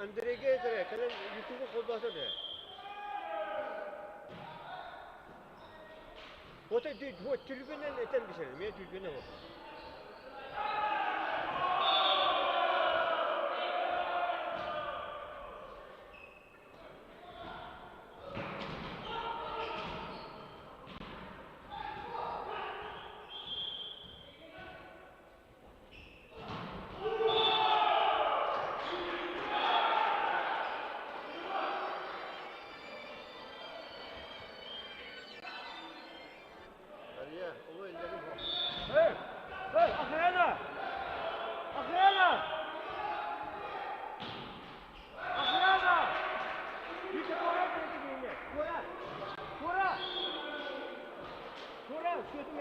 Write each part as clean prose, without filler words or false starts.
Андрейга этэрэ, кэлэн ютубу холбоото да. Вот түргэнэн этэн бисэрим, мен түргэнэн вот. Hey! Hey, охрана! Охрана! Охрана! Кура! Кура! Кура! Сүөтүн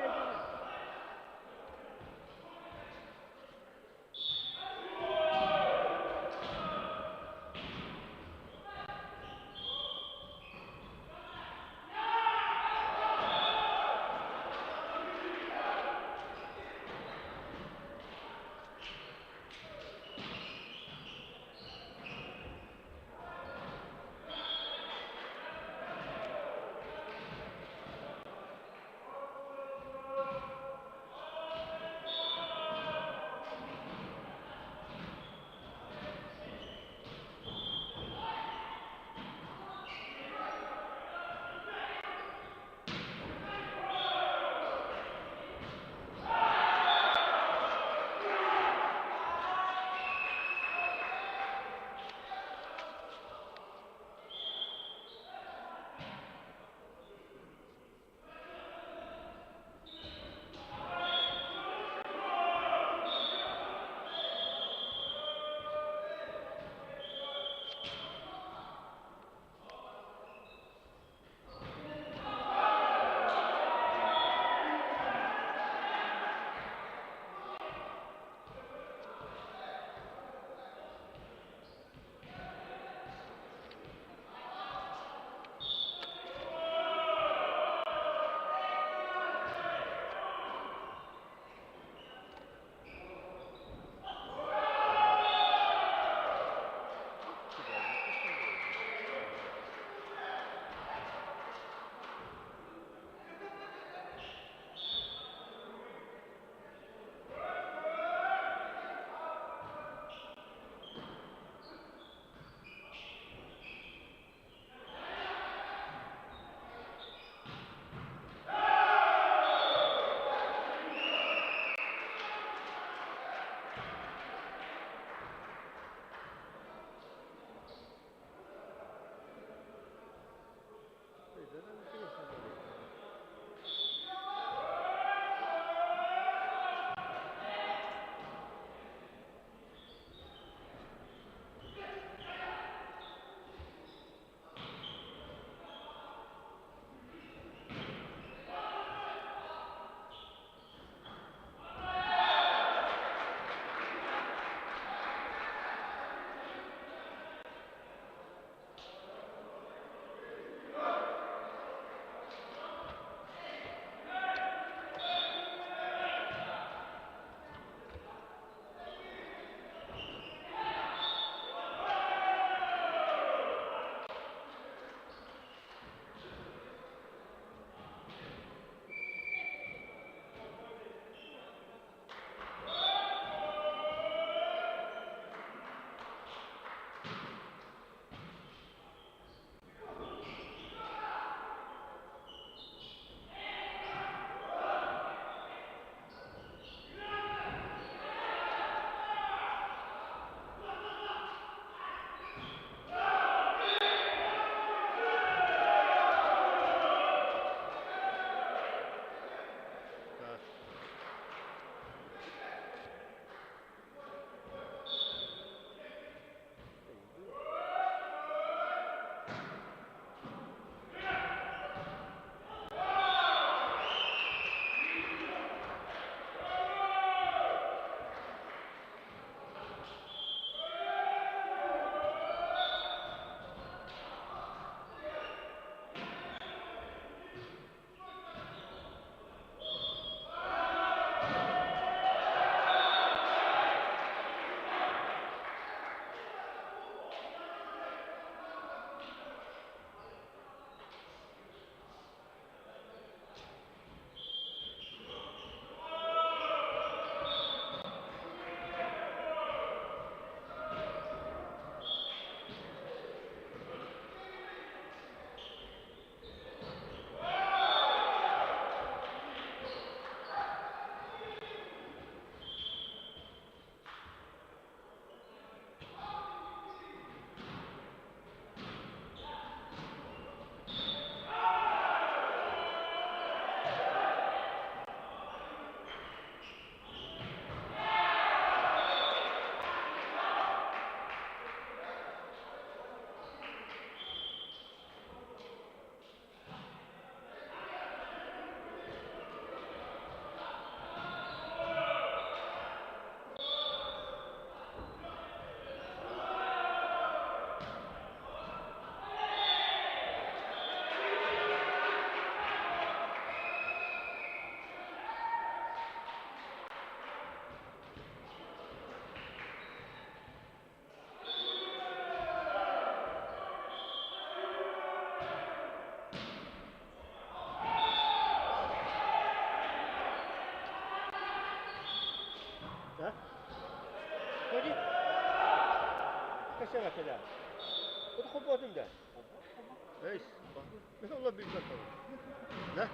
Кэсэҕэ Ото хоппотум да. Эйс. Мен олла билбэт Да?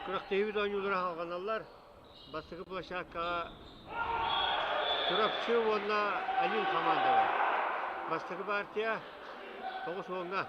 Күрэхтэһиибит оонньуулара салҕаналлар. Бастакы площадкаҕа Чурапчы уонна Алин хамаандалар. Бастакы партия 9 уоҥҥа.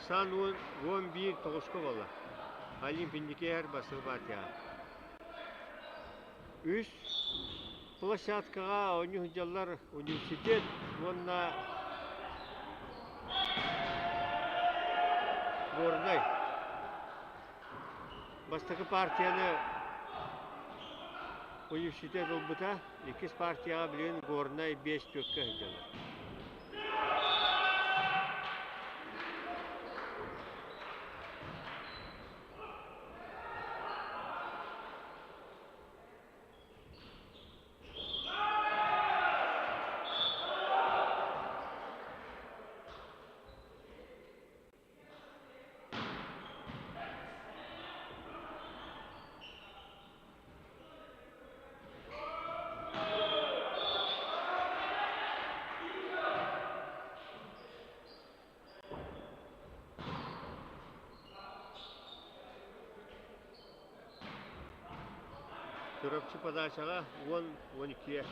Ахсаан 11 9-ка буолла. Олимп инникиэр бастакы партияҕа. Үс площадкаҕа оонньуу сылдьаллар университет уонна Горнай. Бастакы партияны университет ылбыта, иккис партияҕа билигин Горнай 5 түөккэ сылдьаллар. Чурапчы подачаҕа 10-12.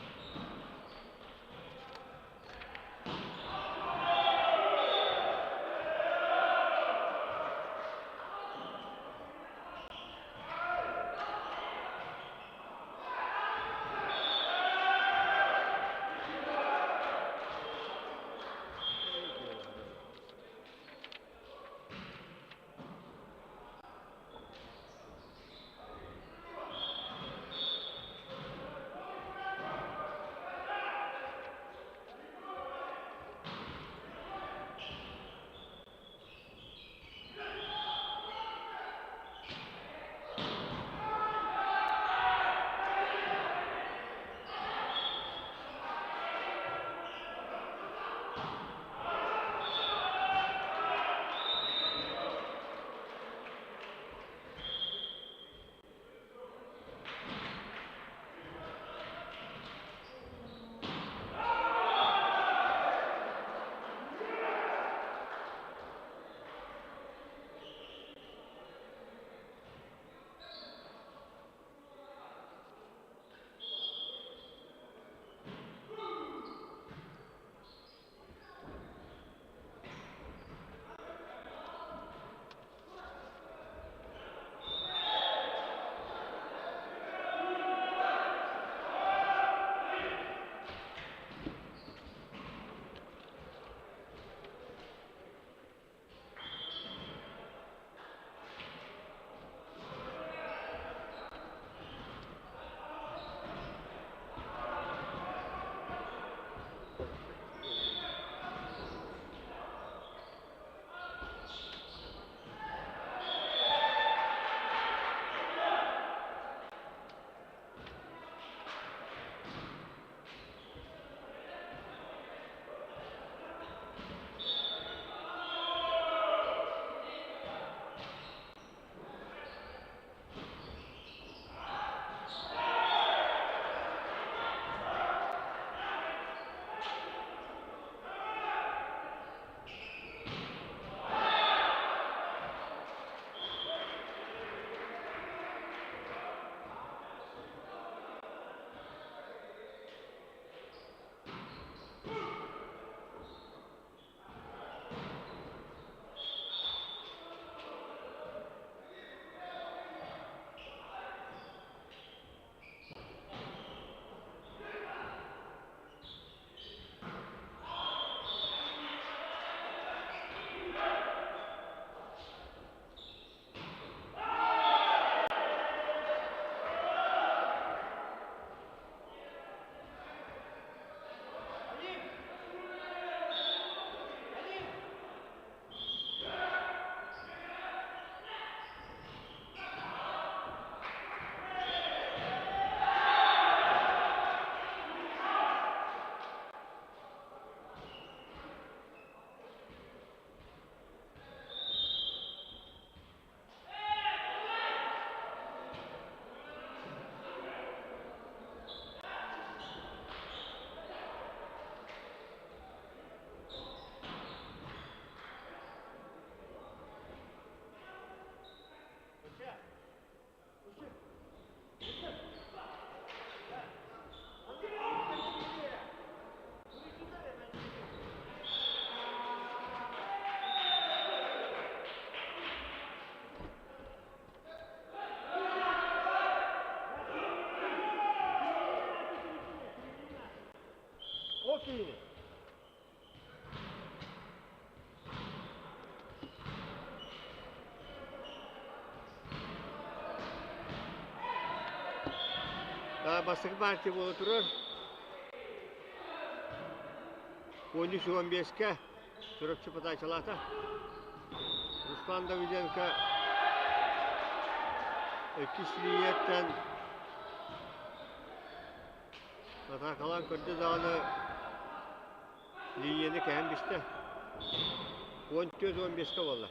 Бастакы партия буола турар. 13-15-ке Чурапчы подачалаата. Руслан Давыденко иккис лиинияттан атаакалаан көрдө даҕаны лиинияны кэһэн бистэ. 14-15-ке буолла.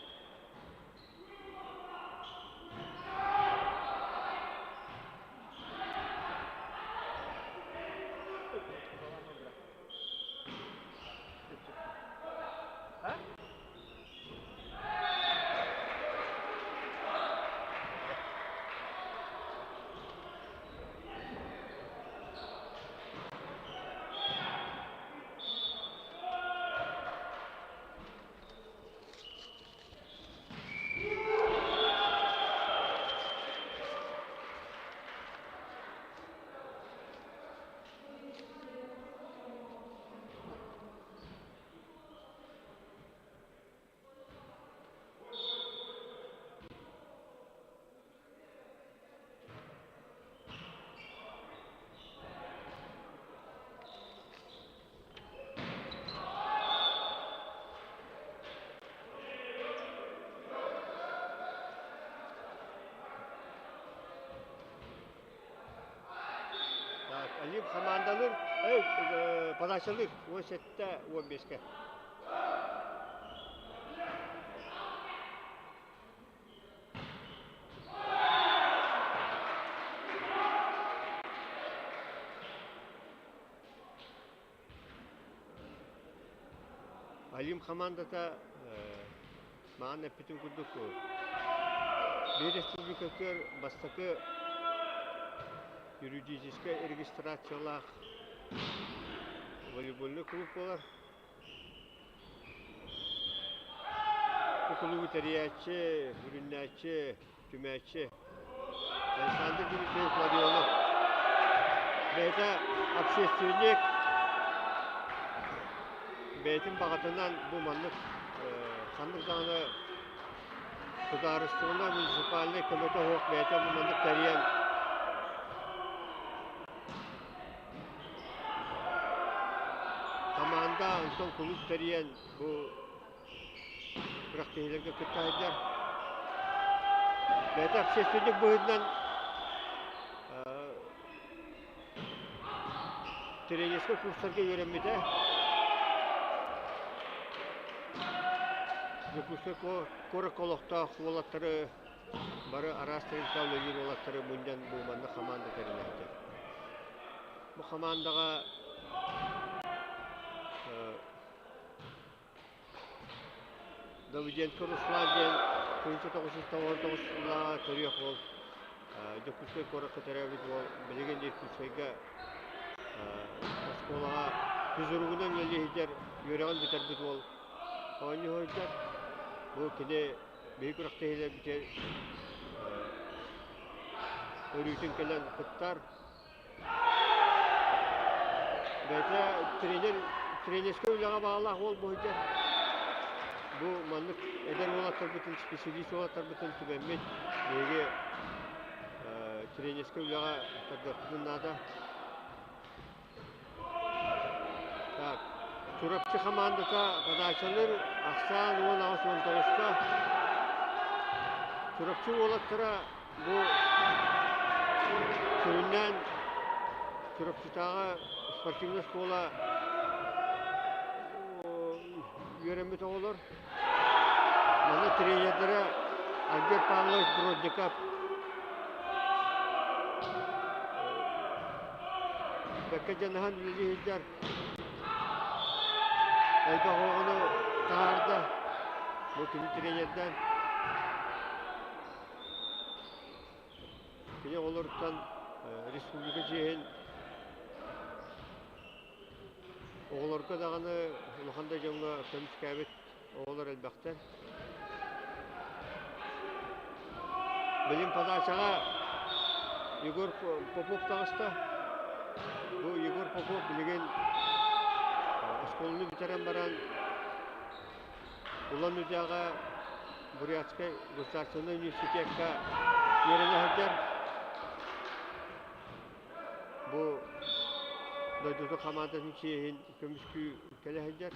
Так, Олимп хамаандалыыр, подачалыыр 17-15-ке. Олимп хамаандата маан эппитин курдук биир республикатыгар бастакы юридическай регистрациялаах волейбольный клуб буолар. Бу клубу тэрийээччи, сүрүннээччи, түмээччи Александр Дмитриевич Ларионов. Бэйэтэ общественник, бэйэтин баҕатынан бу маннык ханнык даҕаны судаарыстыбаннай муниципальнай көмөтө суох бэйэтэ бу маннык тэрийэн команда онтон кулууп тэрийэн бу күрэхтэһиилэргэ кытта сылдьар. Бэйэтэ общественник быһыытынан тренерскэй курстарга үөрэммитэ. Дьокуускай куоракка олохтоох уолаттары бары араас тэрилтэ үлэлиир уолаттары мунньан бу манна хамаанда тэринэ сылдьар. Бу хамаандаҕа Давыденко Руслан диэн 1999 сыллааҕы төрүөх уол Дьокуускай куоракка төрөөбүт уол билигин Иркутскайга оскуолаҕа физругунан үлэлии сылдьар үөрэҕин бүтэрбит уол оонньуу сылдьар. Бу кини биһиги күрэхтэһиилэрбитигэр өрүүтүн кэлэн кыттар. Бэйэтэ тренер, тренерскэй үлэҕэ баҕалаах уол буһуйда. Бу маннык эдэр уолаттарбытын, специалист уолаттарбытын түмэммит биһиги тренерскэй үлэҕэ тардыахпытын наада. Так, Чурапчы хамаандата подачалар ахсаан 18-19-ка. Чурапчы уолаттара бу сүрүннээн Чурапчытааҕы спортивнай школа үөрэммит оҕолор. Манна тренердэрэ Альберт Павлович Бродников бэккэ дьаныһан үлэлии сылдьар. Элбэх оҕону таһаарда. Бу кини тренердээн. Кини оҕолоруттан республика чиэһин оҕолорго даҕаны улахан да дьоҥҥо көмүскээбит оҕолор элбэхтэр. Билим подачаҕа Егор Попов таҕыста. Бу Егор Попов билигин оскуоланы бүтэрэн баран Улан-Удэҕэ Бурятскай государственнай университекка үөрэнэ сылдьар. Бу дойдутун хамаандатын чиэһин көмүскүү кэлэ сылдьар.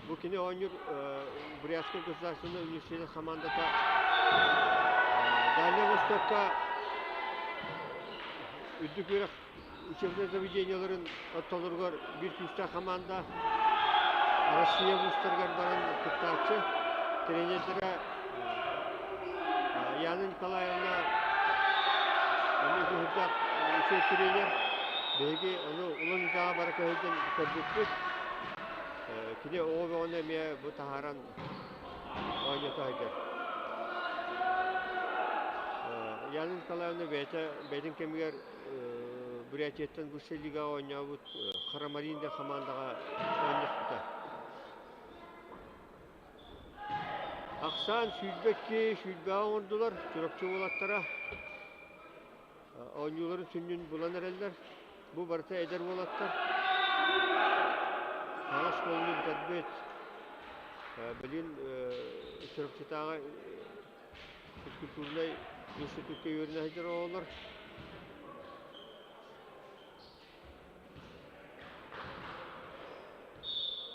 Бу кини оонньуур Бурятскай государственнай университет хамаандата Дальнай Востокка үрдүк үөрэх учебнай заведениеларын ортолоругар биир күүстээх хамаанда Россия вузтарыгар баран кыттааччы. Тренердэрэ Яна Николаевна эмиэ быһырдаах үчүгэй тренер. Биһиги ону Улан-Удэҕэ бара көһүлдэн көрбүппүт. Кини оҕо бөҕөнү эмиэ бу таһааран оонньото сылдьар. Яна Николаевна бэйэтэ бэйэтин кэмигэр Бурятияттан высшая лигаҕа оонньообут Харамарин диэн хамаандаҕа оонньоспута. Ахсаан 22, 20 оҥордулар Чурапчы уолаттара. Оонньууларын сүнньүн булан эрэллэр. Бу барыта эдэр уолаттар. Саҥа оскуоланы бүтэрбит. Билигин Чурапчытааҕы физкультурнай институкка үөрэнэ сылдьар оҕолор.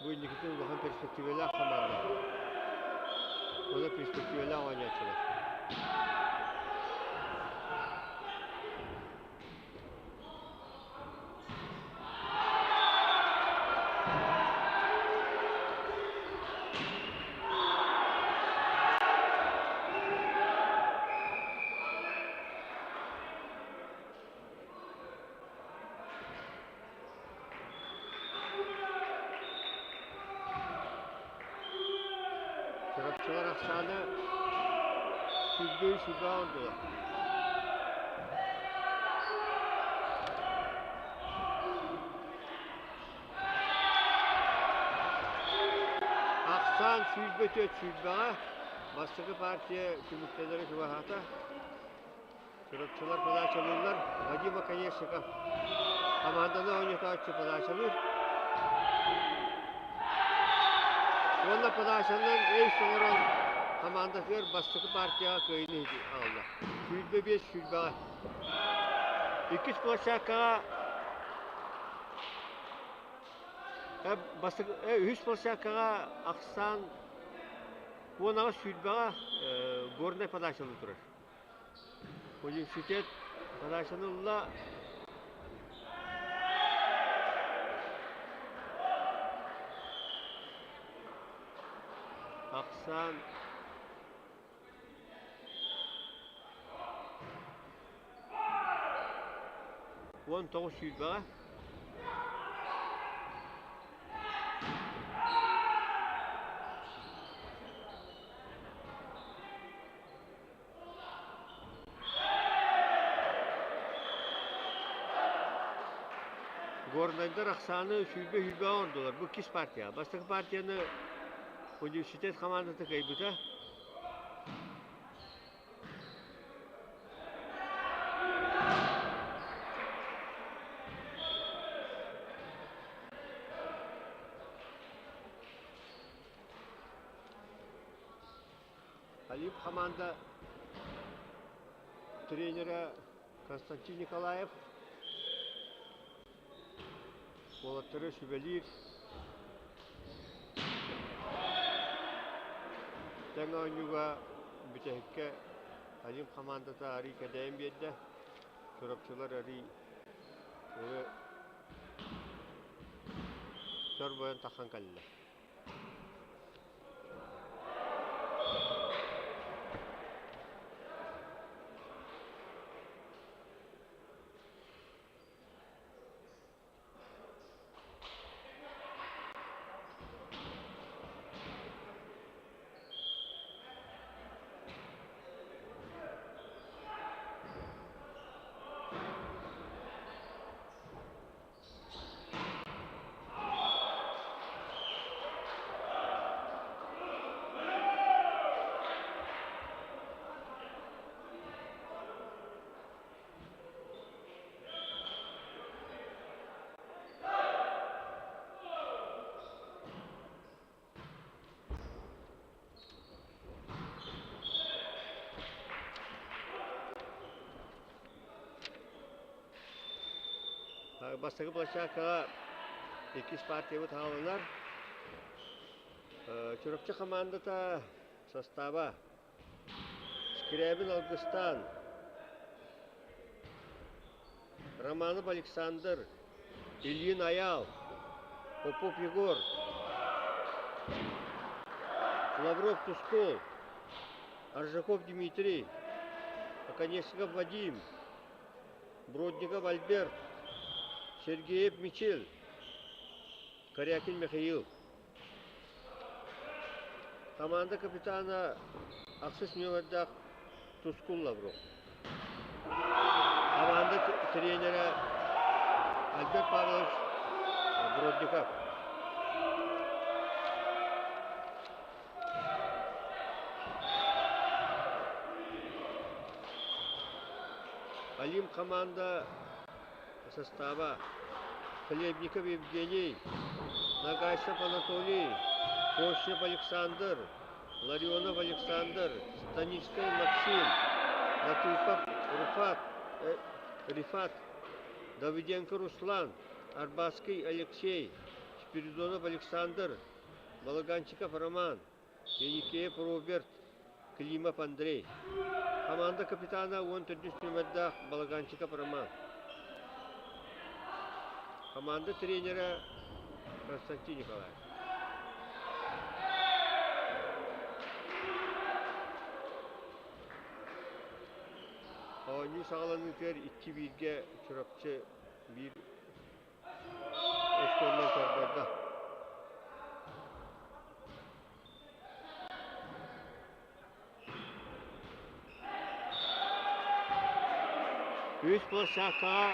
Бу инникитин улахан перспективалаах хамаанда. Уонна перспективалаах оонньооччулар. Чурапчылар ахсаана 103 сүүрбэ оҥордулар. Ахсаан 124 сүүрбэҕэ бастакы партия түмүктэнэрэ чугаһаата. Чурапчылар подачалыыллар. Вадим Оконешников хамаанданы оонньотооччу подачалыыр. Уонна подачанан өй оҥорон хамаандатыгар бастакы партияҕа кыайыыны аҕалла. 25 сүүрбэҕэ. Иккис площадкаҕа бастакы үһүс площадкаҕа ахсаан 18 сүүрбэҕэ горнай подачалыы турар. Университет подачаны ылла. Ахсаан 19 сүүрбэҕэ. Горнайдар ахсааны 120-120 оҥордулар. Бу иккис партия. Бастакы партияны университет хамаандата кыайбыта. Олимп хамаанда тренерэ Константин Николаев уолаттары сүбэлиир. Тэҥ оонньууга бүтэһиккэ Олимп хамаандата арыы кэдэйэн биэрдэ. Чурапчылар арыы чорбойон тахсан кэллэ. Бастакы площадкаҕа иккис партиябыт хааланар. Чурапчы хамаандата состава Скрябин Алгыстаан, Романов Александр, Ильин Айаал, Попов Егор, Лавров Тускул, Аржаков Дмитрий, Оконешников Вадим, Бродников Альберт, Сергеев Мичил, Корякин Михаил. Команда капитана ахсыс нүөмэрдээх Тускул Лавров. Команда тренерэ Альберт Павлович Бродников. Алим команда состава Хлебников Евгений, Нагайсов Анатолий, Кощев Александр, Ларионов Александр, Станицкай Максим, Латыпов Руфат, Рифат, Давыденко Руслан, Арбатский Алексей, Спиридонов Александр, Балаганчиков Роман, Еникеев Роберт, Климов Андрей. Команда капитана 14 нүмердээх Балаганчиков Роман. Команда тренера Константин Николаев. Оонньуу саҕаланыытыгар икки бииргэ Чурапчы биир Остуолунан көрдөрдө. Үс площадкаҕа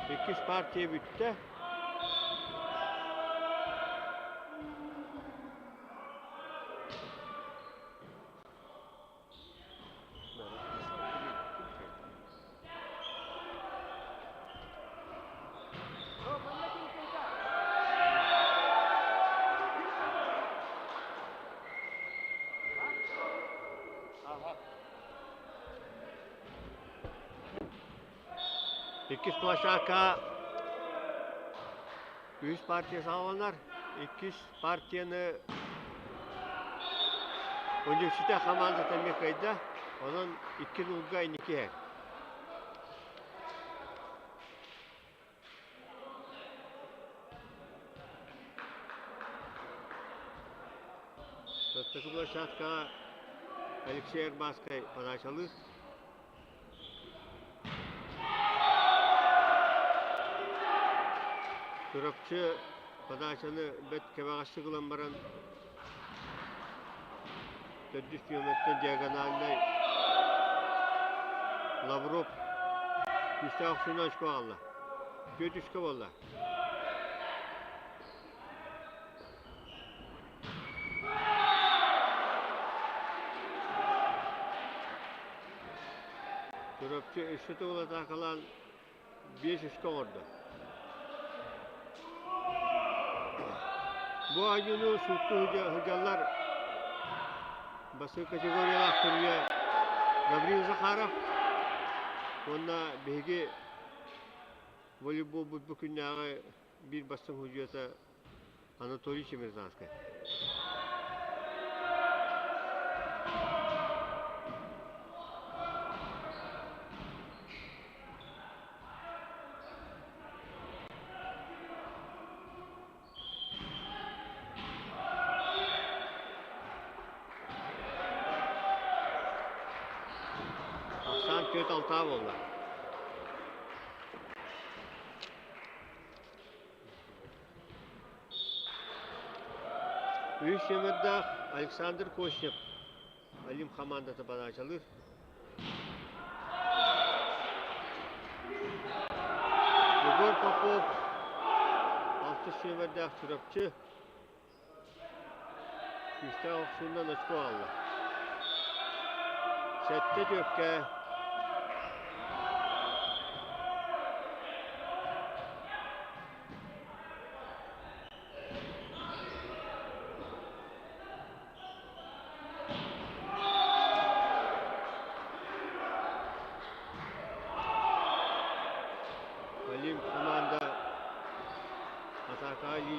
иккис партия бүттэ. Иккис площадка үс партия саҕаланар. Иккис партияны Университет хамаандата эмиэ кыайда, онон икки нуулга инники иһэр. Бастакы площадкаҕа Алексей Арбатскай подачалыыр. Чурапчы подачаны бэрт кэбэҕэстик ылан баран төрдүс түөмэттэн диагональнай Лавров күүстээх охсууну очко аҕалла. Түөрт үскэ буолла. Чурапчы өссө төгүл атаакалаан биэс үскэ оҥордо. Бу оонньууну сууттуу сылдьаллар бастакы категориялаах суруйа Гаврил Захаров уонна биһиги волейболбут бу күннээҕи биир бастыҥ судьуйата Анатолий Чемерзанскай. Ахсаан түөрт алтаа буолла. Үс нөмердээх Александр Костев Олимп хамаандата подачалыыр. Егор Попов алтыс нүөмэрдээх Чурапчы күүстээх охсуунан очко аҕалла. Сэттэ түөккэ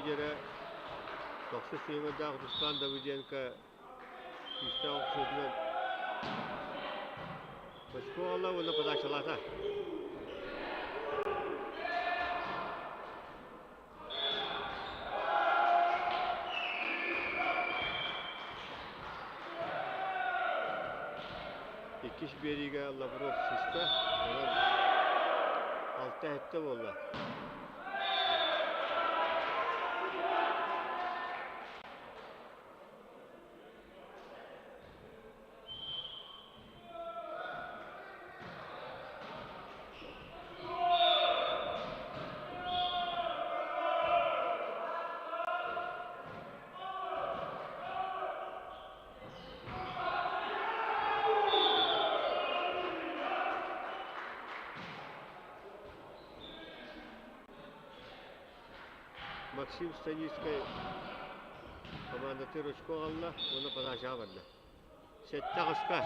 лидерэ тохсус сүүмэрдээх Руслан Давыденко күүстээх охсуутунан очко ылла уонна подачалаата. Иккис биэриигэ Лавров сыста, онон алта-сэттэ буолла. Максим Станицкай командатын ручко аҕалла уонна подачаҕа барда. Сэттэ аҕыска.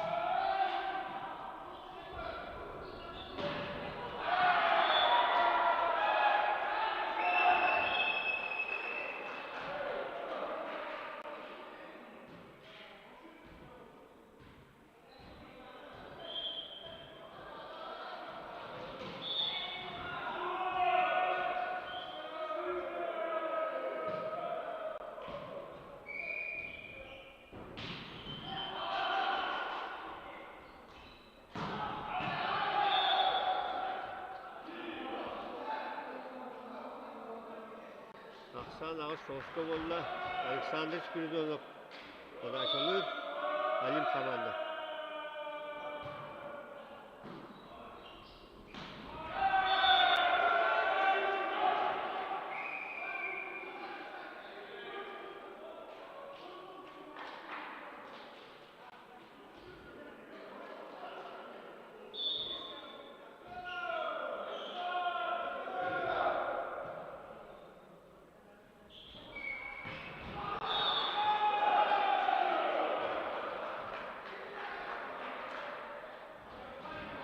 Ахсаан аҕыс тоҕуска буолла. Александр Спиридонов подачалыыр. Алим команда.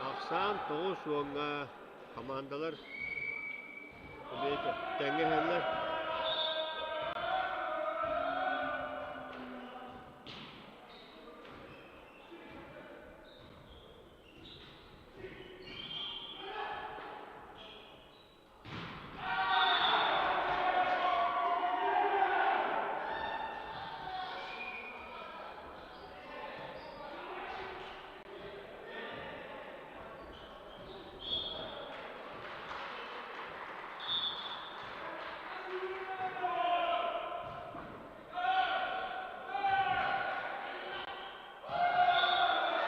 Ахсаан тоҕус уоҥҥа командалар тэҥҥэ иһэллэр.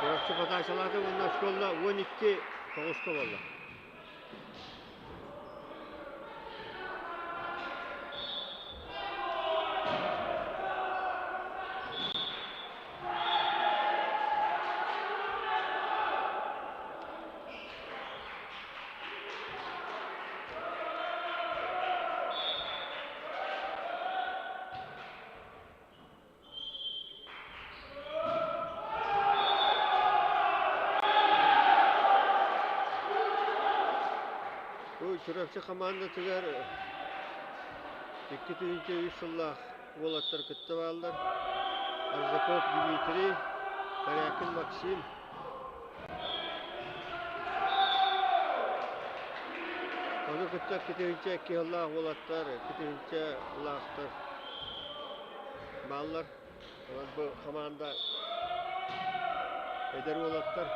Чурапчы подачалаата уонна оскуола 12 тоҕуска буолла. Бу Чурапчы хамаандатыгар 2003 сыллаах уолаттар кытта бааллар. Аржаков Дмитрий, Корякин Максим. Ону кытта 2002 сыллаах уолаттар, 2000 лаахтар бааллар. Онон бу хамаанда эдэр уолаттар.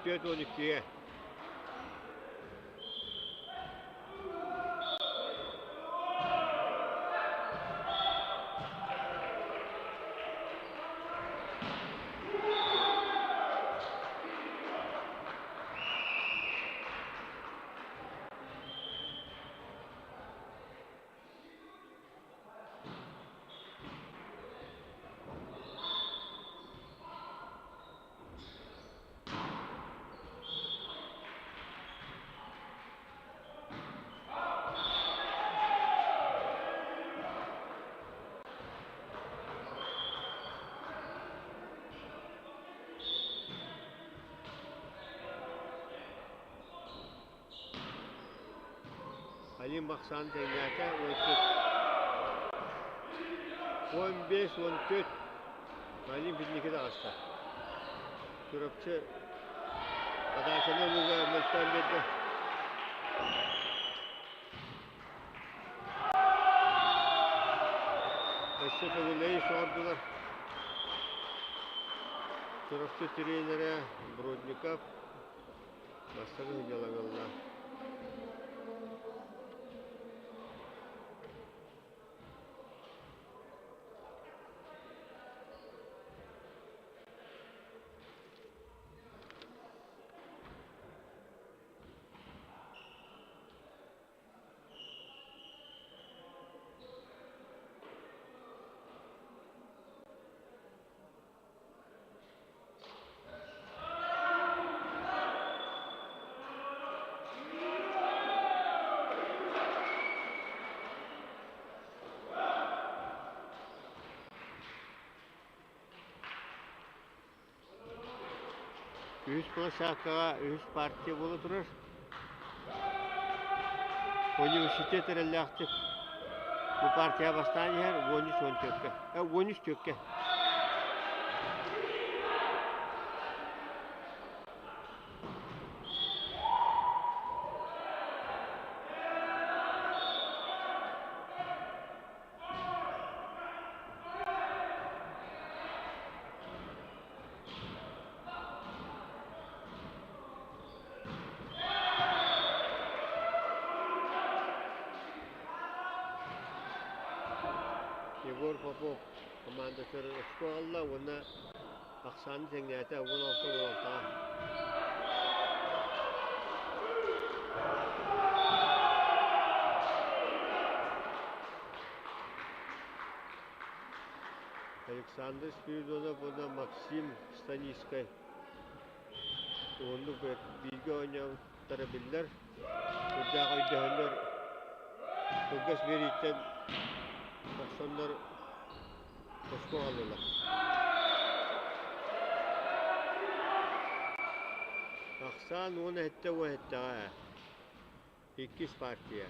14-12-ге. Алим ахсаан тэҥнээтэ 15-14 Алим инники таҕыста. Чурапчы подачаны ылыыга мөлтөөн биэрдэ. Өссө төгүллэри соҕордулар. Чурапчы тренерэ Бродников бастакы сынньалаҥ ылла. Үһүс площадкаҕа үһүс партия буола турар. Университет эрэллээхтик бу партия бастаан иһэр 13-14-кэ. 13-4-кэ. Егор Попов командатыгар очко ылла уонна ахсааны тэҥнээтэ 16-16-ҕа. Александр Спиридонов уонна Максим Станицкай уһуннук бииргэ оонньообуттара биллэр. Сүрдээх өйдөһөннөр кылгас биэрииттэн тахсаннар босхо аҕаллылар. Ахсаан 17 17-ҕэ иккис партия.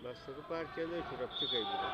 Бастакы партияны Чурапчы кыайбыта.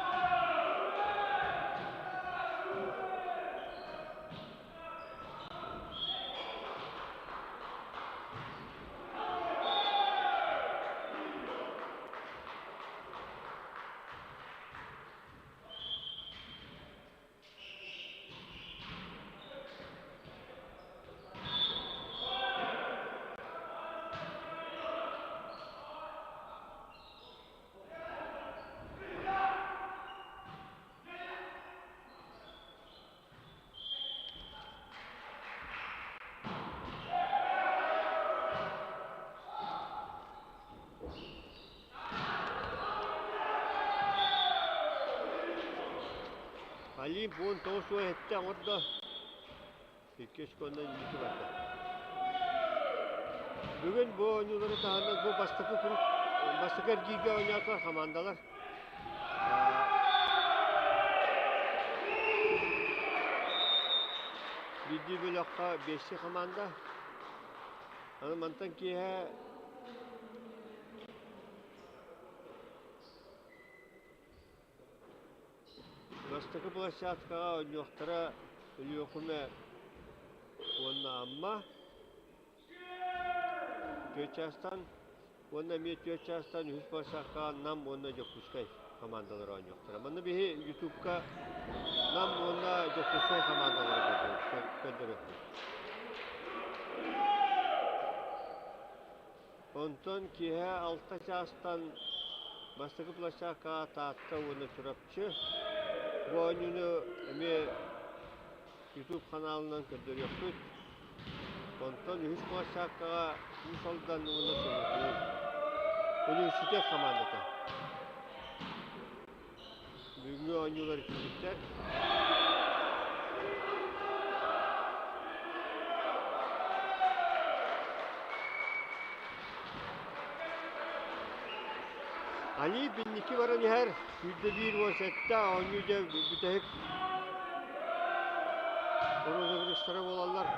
Олимп 19 17 оҥордо. Иккис конно инники барда. Бүгүн бу оонньуулары таһынан бу бастакы круг бастакы эргииргэ оонньоотулар хамаандалар. Биирдии бөлөххө биэстии хамаанда. Аны мантан киэһэ Бастакы площадкаҕа оонньуохтара Өлүөхүмэ уонна Амма. Түөрт чаастан уонна эмиэ түөрт чаастан үһүс площадкаҕа Нам уонна Дьокуускай хамаандалара оонньуохтара. Манна биһи Ютубка Нам уонна Дьокуускай хамаандалара көрдөрүөхпүт. Онтон киэһэ алта чаастан бастакы площадкаҕа Таатта уонна Чурапчы. Бу оонньууну эмиэ YouTube ханаалынан көрдөрүөхпүт. Онтон үһүс площадкаҕа Уус Алдан уонна Соморсун университет хамаандата. Бүгүҥҥү оонньуулар итинниктэр. Али инники баран иһэр, 101-17 оонньуу дьэ бүтэһик розыгрыштара буолаллар.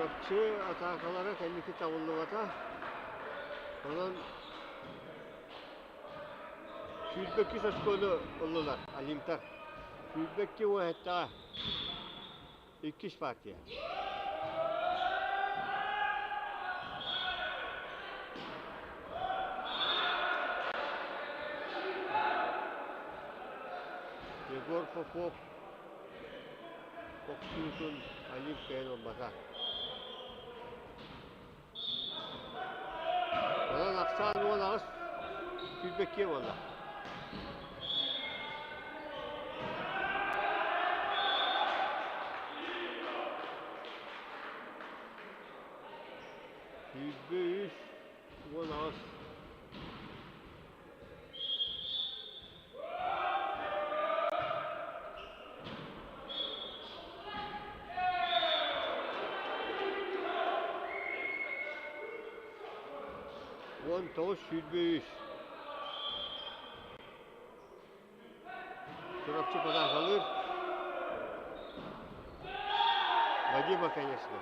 Чурапчы атаакалара кэнники табыллыбата. Онон 22 оскуолу ыллылар Олимптар. 22 уон иккис партия. Егор Попов охсуутун Олимп кыайан ылбата. Онон ахсаан 18 сүүрбэккиэ буолла. 23 18. 19 23. Чурапчы подаркалыыр. Вадима, конечно.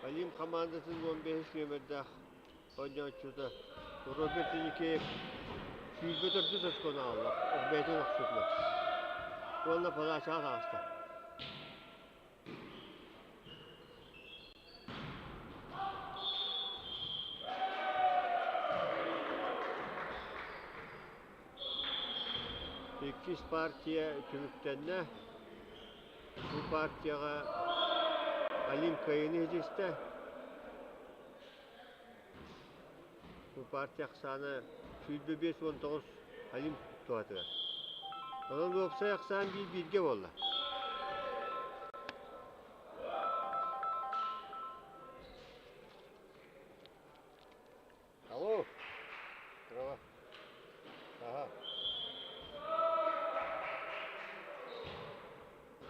Олимп хамаандатын 15 нүөмэрдээх оонньооччута Роберт Еникеев 24 очкону аҕалла, бэйэтин охсуутунан. Уонна подачаҕа таҕыста. Иккис партия түмүктэннэ. Бу партияҕа Олимп кыайыыны ситистэ. Бу партия ахсаана 159 Олимп туһатыгар. Онон уопсай ахсаан биир бииргэ буолла. Алло. Здорово. Ага.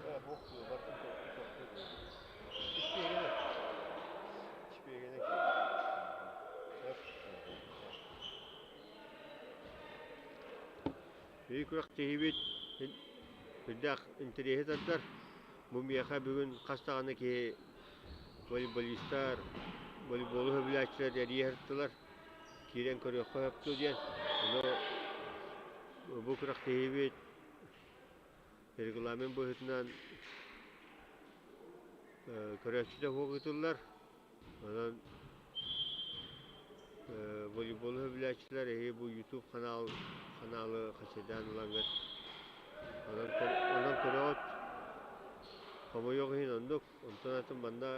Э, бог бартын Испиэгене. Испиэгене. Үй күрэхтэһиибит үрдээх интэриэһи тардар. Бу миэхэ бүгүн хас даҕаны киһи волейболистар, волейболу сөбүлээччилэр эрийэ сырыттылар. Киирэн көрүөххэ сөп дуо диэн. Ону бу күрэхтэһиибит регламент быһыытынан көрөөччүтэ суох ыытыллар. Онон волейболу сөбүлээччилэр эһиги бу YouTube канал каналы хачайдаан ылаҥҥыт онон онон көрөҕүт. Хомойуох иһин оннук. Онтон атын манна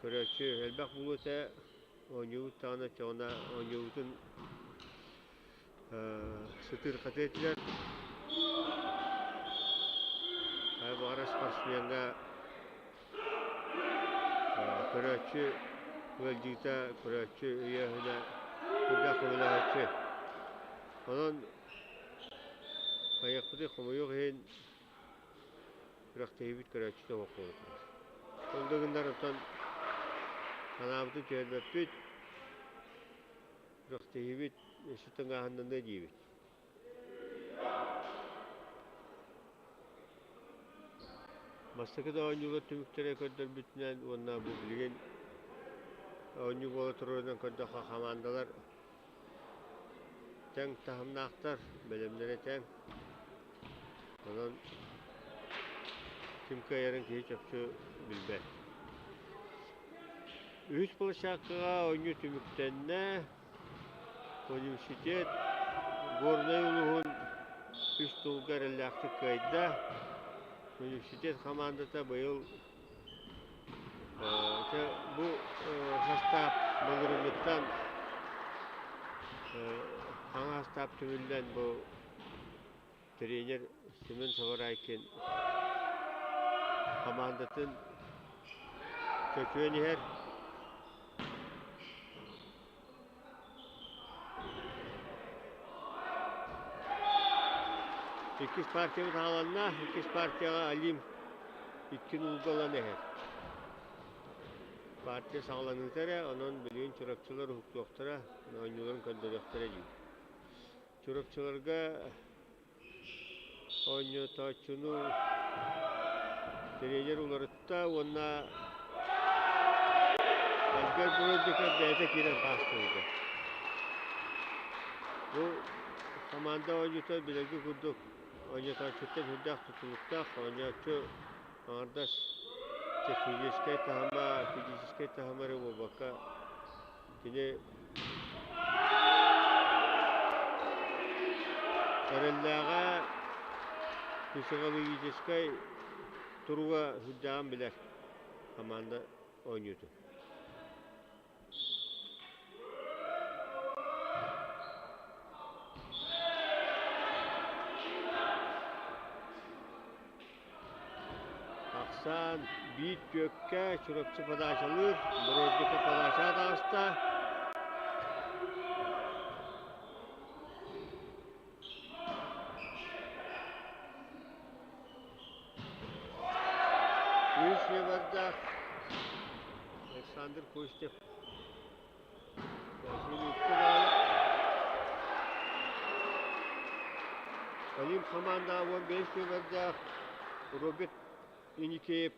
көрөөччү элбэх буолуо этэ. Оонньуубут даҕаны оччоҕуна оонньуубутун сытыырхатыа этилэр. Хайа баҕарар спортсмеҥҥа көрөөччү ыалдьыыта, көрөөччү өйөөһүнэ сүрдээх көмөлөһөөччү. Онон хайыахпытый хомойуох иһин күрэхтэһиибит көрөөччүтэ суох буола турар. Ол да гыннар оттон санаабытын түһэрбэппит, күрэхтэһиибит өссө тыҥааһыннаныа диибит. Бастакы да оонньуулар түмүктэрэ көрдөрбүтүнэн уонна бу билигин оонньуу буола турарынан көрдөххө хамаандалар тэҥ таһымнаахтар, бэлэмнэрэ тэҥ. Онон ким кыайарын киһи чопчу билбэт. Үһүс площадкаҕа оонньуу түмүктэннэ. Университет Горнай улууһун үс тылга эрэллээхтик кыайда. Университет хамаандата быйыл бу састаап былырыҥҥыттан хаҥа састаап түмүллэн бу тренер Семен Сабарайкин хамаандатын чочуйан иһэр. Иккис партиябыт аҕаланна. Иккис партияҕа Алим икки нуулга ылан иһэр. Партия саҕаланыыта эрэ, онон билигин чурапчылар уһуктуохтара, оонньууларын көрдөрүөхтэрэ диир. Чурапчыларга оонньотооччуну тренер уларытта уонна Альберт Бродников бэйэтэ киирэн хаастыйда. Бу хамаанда оонньуута билэргэ курдук оонньотооччуттан сүрдээх тутулуктаах. Оонньооччу аҥардас техническэй таһыма, физическэй таһыма эрэ буолбакка, кини эрэллээҕэ психологическай туруга сүрдээҕин билэр хамаанда оонньуутун. Ахсаан биир түөккэ Чурапчы подачалыыр, Бродников подачаҕа таҕыста. Үс выбордаах Александр Костев Олимп хамаандаҕа 15 нүөмэрдээх Роберт Еникеев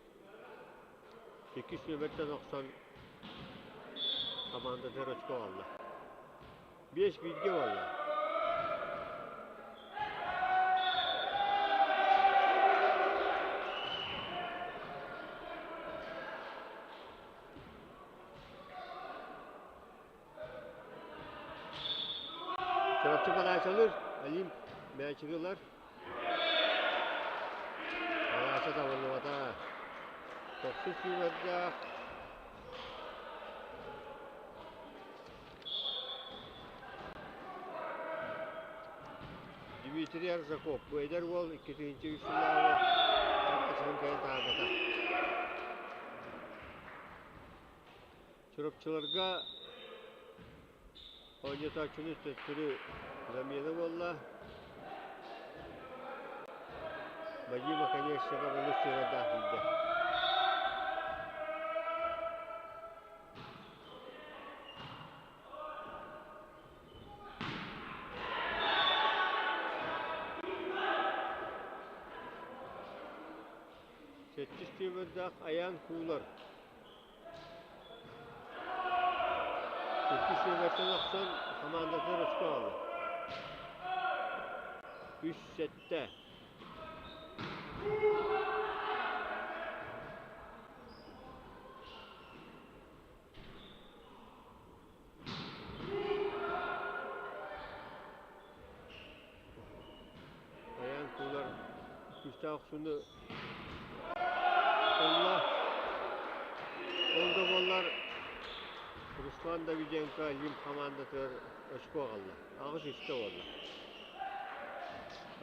иккис нүөмэртэн охсон хамаандатыгар очко аҕалла. Биэс бииргэ буолла. Чурапчы подачалыыр, Олимп мээчиги ылар. Подача табыллыбата. Тохсус сүүмэрдээх. Дмитрий Аржаков, бу эдэр уол 2-3 сыллааҕы чахчы кэлэн таһаарбата. Чурапчыларга оонньотооччуну төттөрү замена буолла. Вадим Оконешников олус сыһыардаах киирдэ. Сэттис түөбэрдээх Айаан Куулар Иккис нүөмэртэн охсон хамаандатыгар очко аҕалла. Үс сэттэ. Айаан Куулар күүстээх охсууну ылла. Ол да буоллар Руслан Давиденко Олимп хамаандатыгар очко аҕалла. Аҕыс үстэ буолла.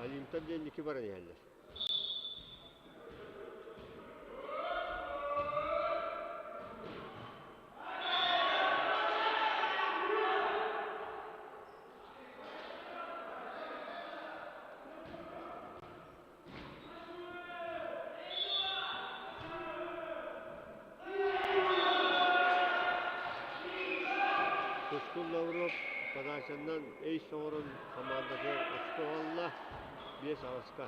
Олимптан диэн икки баран иһэллэр. Тускул Лавров подачаннан эйс оҥорон хамаандатыгар очко аҕалла, биэс аҕыска.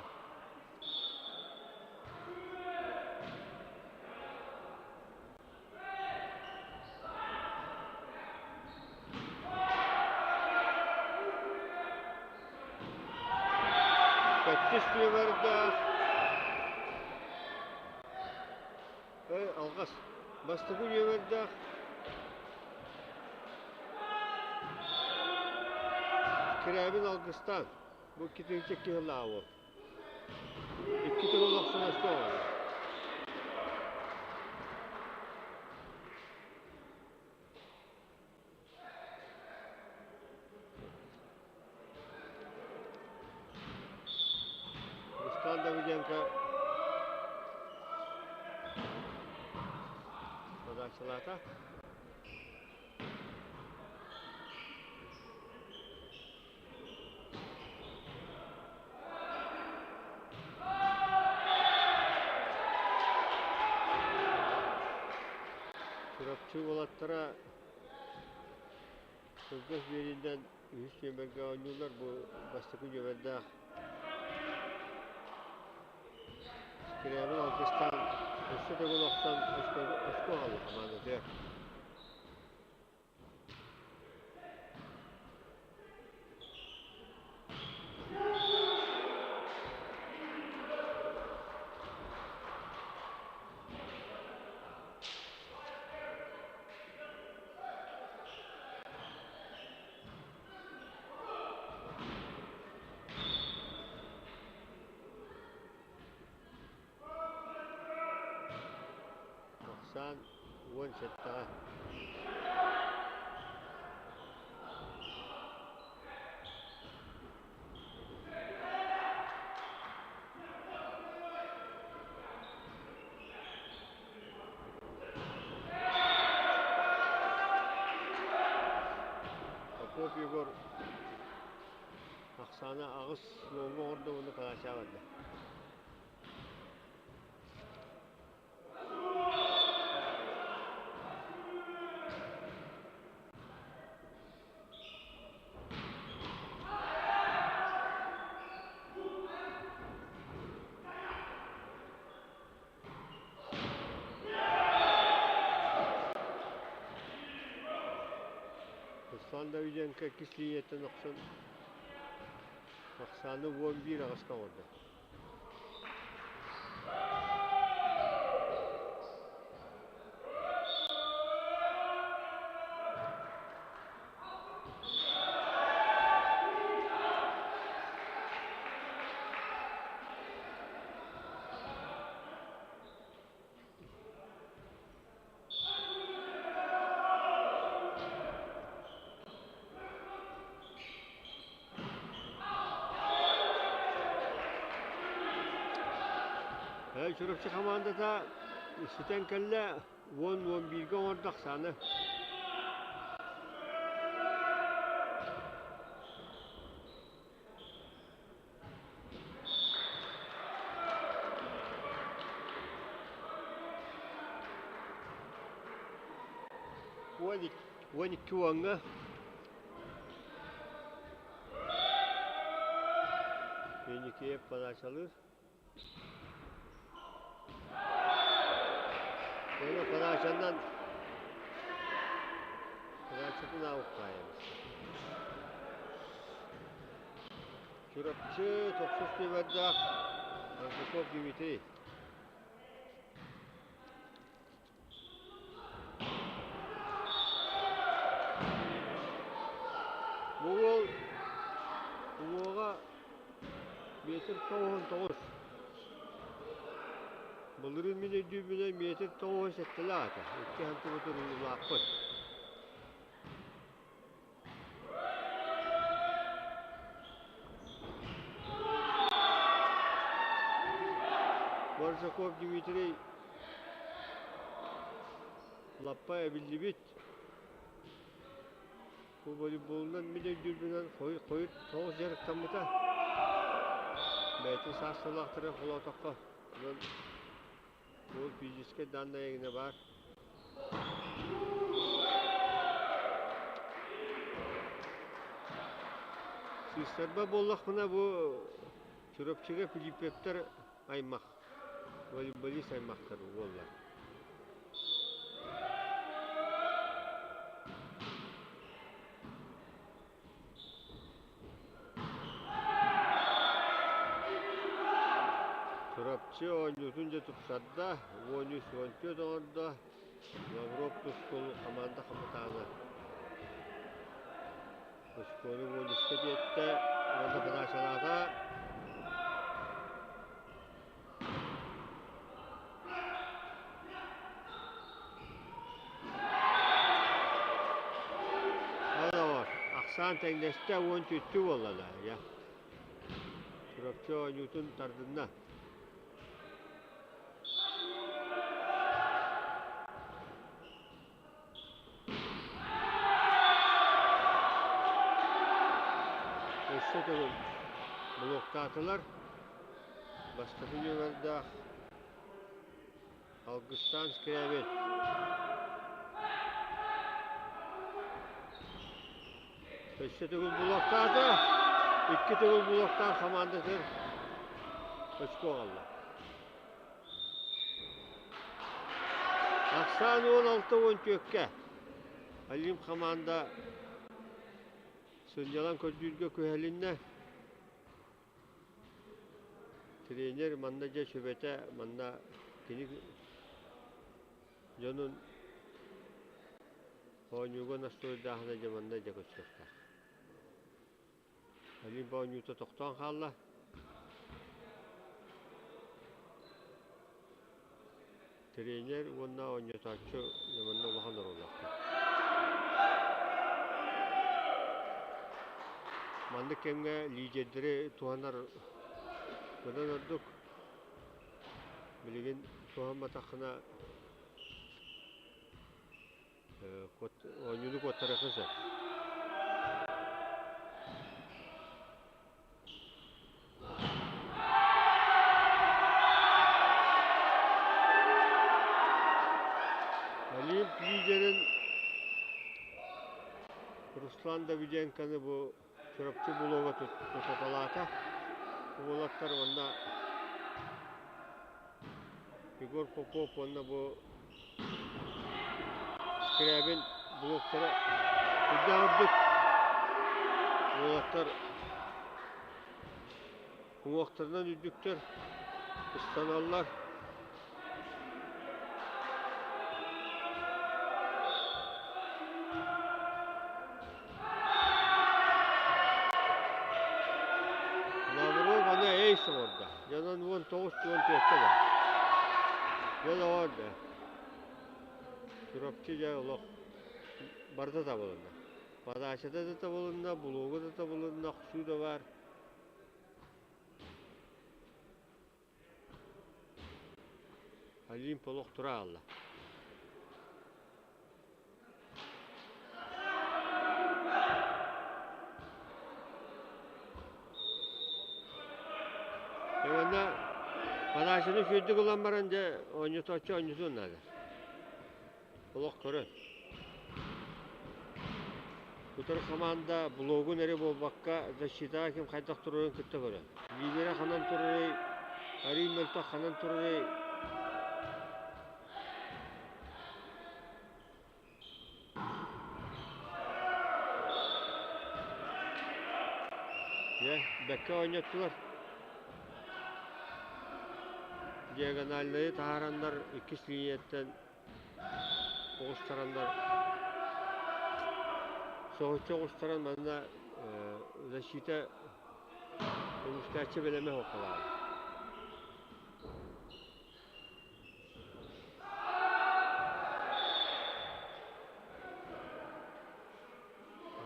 Сэттис нүөмэрдээх алҕас бастакы нүөмэрдээх Скрябин Алгыстаан бу икки киһилаах уол. Икки төгүл охсунаска оҕолор. Руслан Давыденко подачалаата. Чурапчы уолаттара кылгас биэриинэн үһүс нүөмэргэ оонньууллар. Бу бастакы нүөмэрдээх Скрябин алгыстаан өссө төгүл охсон очко аҕалла хамаандатыгар. Ахсаан 17-ҕэ. Попов Егор ахсаана аҕыс уоҥҥа оҥордо уонна подача барда. Руслан Давиденко иккис лиинийэттэн охсон ахсааны 11 аҕыска оҥордо. Чурапчы хамаандата ситэн кэллэ 10-11-гэ оҥордо ахсааны. 12 уоҥҥа Еникеев подачалыыр. Оны подачаннан подачатын ауккаайабыз. Чурапчы тохсус нүөмэрдээх Аржаков Дмитрий. Бу уол уҥуоҕа метр 99. Былырыын мин өйдүүрбүнэн метр 97-лээх этэ. Икки сантиметр улааппыт. Баржаков Дмитрий лаппа эбиллибит. Бу волейболунан мин өйдүүрбүнэн хойут соҕус дьарыктаммыта. Бэйэтин саастыылаахтары холоотоххо, онон Ол физическэй даннай эҥинэ баар. Сыыстарба буоллахпына бу Чурапчыга Филиппевтэр аймах, волейболист аймахтар буоллар. Чурапчы оонньуутун дьэ тупсарда, 13-14 оҥордо. Лавров тускул хамаанда хапытаана. Очкону 13-ка тиэттэ уонна подачалаата. Олоор, ахсаан тэҥнэстэ 13 буолла да, я. Чурапчы оонньуутун тардынна. Өссө төгүл блоктаатылар. Бастакы нүөмэрдээх Алгыстаан Скрябин. Өссө төгүл булуохтаата. Икки төгүл булуохтаах хамаандатыгар очко аҕалла. Ахсаан 16-14-кэ Олимп хамаанда сынньалаҥ көрдүүргэ күһэлиннэ. Тренер манна дьэ сүбэтэ манна кини дьонун оонньууга настройдааһына дьэ манна дьэ көстүөхтээх. Олимп оонньуута тохтоон хаалла. Тренер уонна оонньотооччу дьэ манна улахан оруоллаахтар. Маннык кэмҥэ лидердэри туһанар быдан ордук. Билигин туһамматаххына оонньууну куоттарыаххын сөп. Олимп лидерин Руслан Давиденконы бу Чурапчы булуга тутаталаата. Уолаттар уонна Егор Попов уонна бу Скрябин блоктара үрдээх үрдүк. Уолаттар уҥуохтарынан үрдүктэр, ыстаналлар. Лавров аны эйс оҥордо. Дьонон 19-14 баар. Дьон оҕордо. Чурапчы дьэ олох барыта табылынна. Подачата да табылынна, булууга да табылынна, охсуу да баар. Олимп олох тура хаалла. Уонна подачаны сүүрдүк ылан баран дьэ оонньотооччу оонньотуон наада. Олох көрөн. Утары хамаанда блогун эрэ буолбакка защитаҕа ким хайдах турарын кытта көрөн. Лидерэ ханан турарый, арыый мөлтөх ханан турарый Дьэ, бэккэ оонньоттулар. Диагональнайы таһаараннар иккис лиинийэттэн оҕустараннар соһуччу оҕустаран манна защита көмүскээччи бэлэмэ суох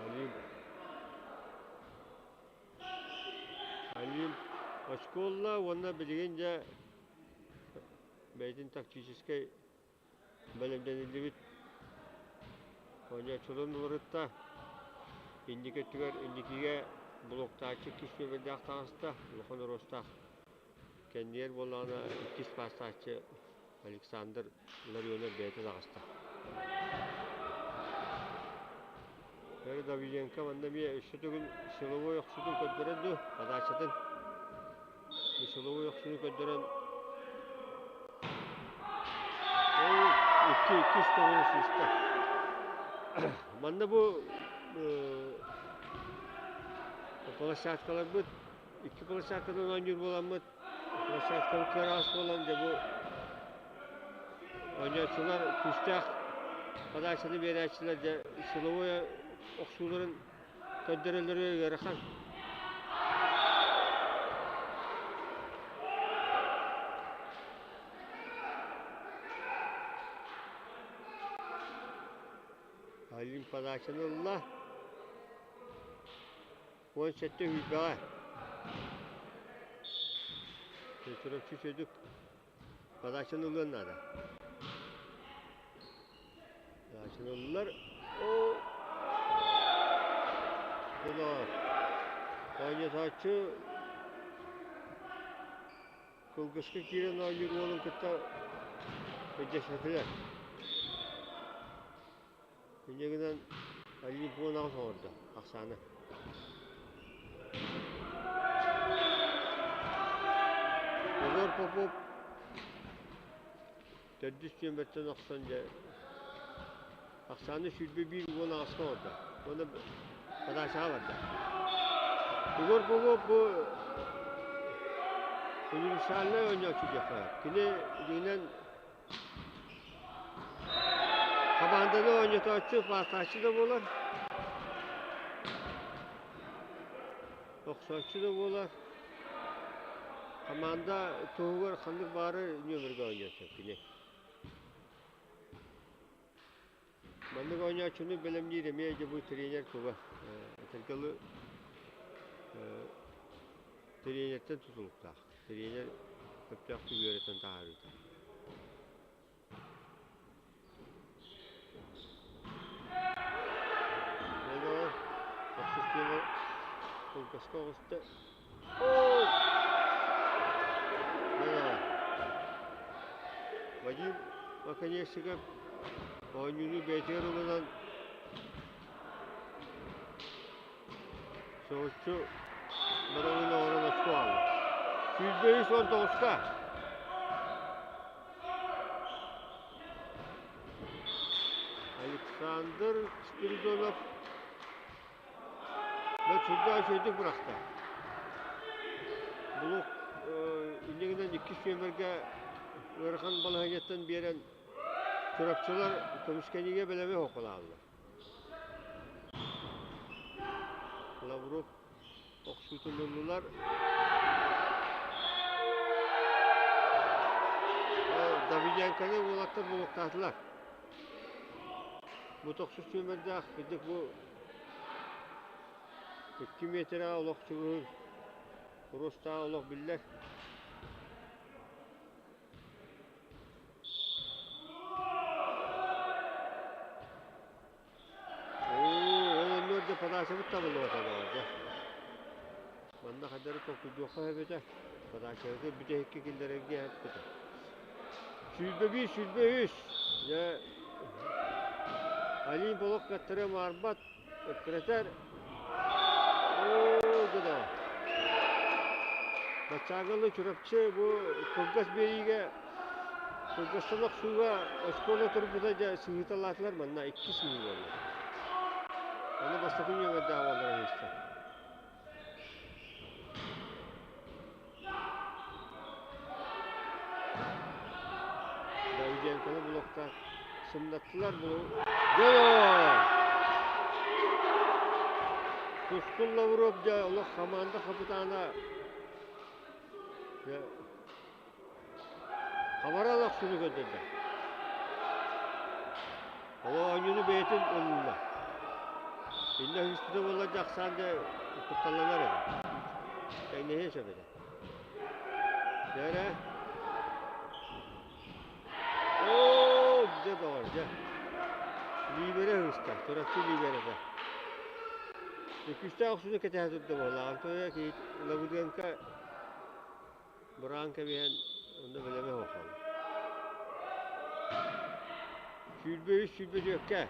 Алим. Алим оскуола уонна билигин дьэ бэйэтин тактическай бэлэмнэниллибит оонньооччуларын уларытта. Инники өттүгэр инникигэ блоктааччы иккис нүөмэрдээх таҕыста, улахан оруостаах Кэннигэр буоллаҕына иккис паастааччы Александр Ларионов бэйэтэ таҕыста. Вера Давиденко манна эмиэ өссө төгүл силовой охсуутун көрдөрөн дуу, подачатын силовой охсууну көрдөрөн икки иккис төгүл сыыста. Манна бу площадкаларбыт Икки площадкадан оонньуур буоламмыт, площадкабыт кыараҕас буолан дьэ бу оонньооччулар күүстээх подачаны биэрээччилэр дьэ силовой охсууларын көрдөрөллөрө ыарахан. Алим подачаны ылла. 17 сүүрбэҕэ. Чурапчы Сөдүк подачаны ылыан наада. Подачаны ыллар. О! Дылар. Оонньотооччу кылгыска киирэн оонньуур уолун кытта өйдөспөтүлэр. Инньэ гынан Олимпионаҕа оҥордо ахсаана. Егор Попов төрдүс түөмэттэн охсон дьэ ахсааны 21 18-ка оҥордо. Уонна подачаҕа барда. Егор Попов бу универсальнай оонньооччу диэххэ. Кини дьиҥинэн хамаанданы оонньотооччу, паастааччы да буолар, охсооччу да буолар. Хамаанда туһугар ханнык баары нүөмэргэ оонньуон сөп кини. Маннык оонньооччуну бэлэмниир эмиэ дьэ бу тренер туга этэргэ тренертэн тутулуктаах. Тренер сөптөөхтүк үөрэтэн таһаарыыта. Охсустуола кылгаска оҕуста. Вадим Оконешников оонньууну бэйэтигэр ылынан соһуччу барылын оҥорон очко аҕалла. 23 19-ка. Александр Спиридонов сүрдээх үчүгэйдик бырахта. Булук инньэ гынан иккис нүөмэргэ ыарахан балаһыанньаттан биэрэн Чурапчылар көмүскэниигэ бэлэми хохолааллар. Лавров охсуутун ыллылар. Давиденконы уолаттар булуктаатылар. Бу тохсус нүөмэрдээх кырдьык бу 2 миэтэрэҕэ олох чугуһур куруостааҕа олох биллэр. Оо, ол оннугар дьэ подачабыт табыллыбата доҕор дьэ. Манна хайдары толкуйдуохха сөп этэ. Подачабыты бүтэһиккэ киллэрэргэ эппитэ. 21, 23. Дьэ, Олимп олох кыаттарыа маарбат, эккирэтэр. Оо, дьэ доҕор. Баччааҥҥы Чурапчы бу кылгас биэриигэ кылгастан охсууга оскуола турбута дьэ сыһыыталаатылар манна икки сыһыы буолла. Аны бастакы нүөмэрдээх уоллара ыһыста. Давиденконы блокка сымнаттылар бу. Гол! Тускул Лавров дьэ олох хамаанда хапытаана дьэ хабарал охсууну көрдөрдө. Ол оонньууну бэйэтин ылла. Иннэ үстүтэ буолла дьэ ахсаан дьэ кутталланар этэ. Тэҥнэһиэ сөп этэ. Дьэ эрэ. Оо, дьэ доҕор, дьэ. Лиибэрэ ыһыста, Чурапчы лиибэрэтэ. Күүстээх охсууну кэтэһэ турда буоллаҕа. Антония Лабыдыанка быраан кэбиһэн, онно бэлэмэ суох хаалла. 23, 24-кэ.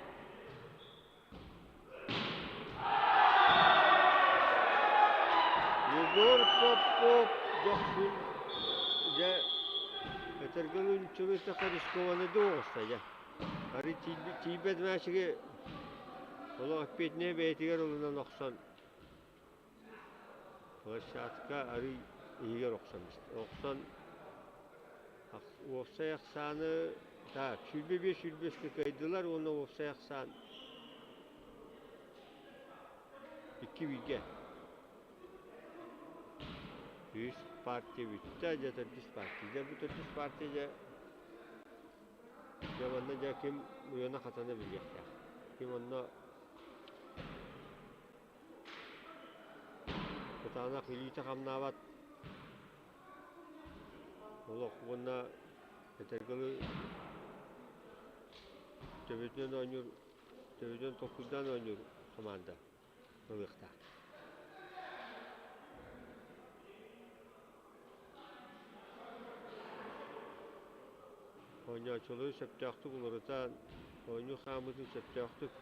Егор Попов дохсун дьэ этэргэ үҥчүрүтэххэ рискованно оҕуста дьэ. Арый тиийбэт мээчиги олох эппиэтинэһи бэйэтигэр ылынан охсон площадка арый иһигэр охсон охсон уопсай ахсааны так 25 25-кэ кыайдылар уонна уопсай ахсаан 2-1-гэ. Үс партия бүттэ, дьэ төрдүс партия. Дьэ бу төрдүс партия дьэ дьэ манна дьэ ким уйана-хатана билиэхтээх. Ким онно кытаанах илиитэ хамнаабат олох уонна этэргэ дылы төбөтүнэн оонньуур, төбөтүнэн толкуйдаан оонньуур хамаанда ылыахтаах. Оонньооччулары сөптөөхтүк уларытан, оонньуу хаамыытын сөптөөхтүк.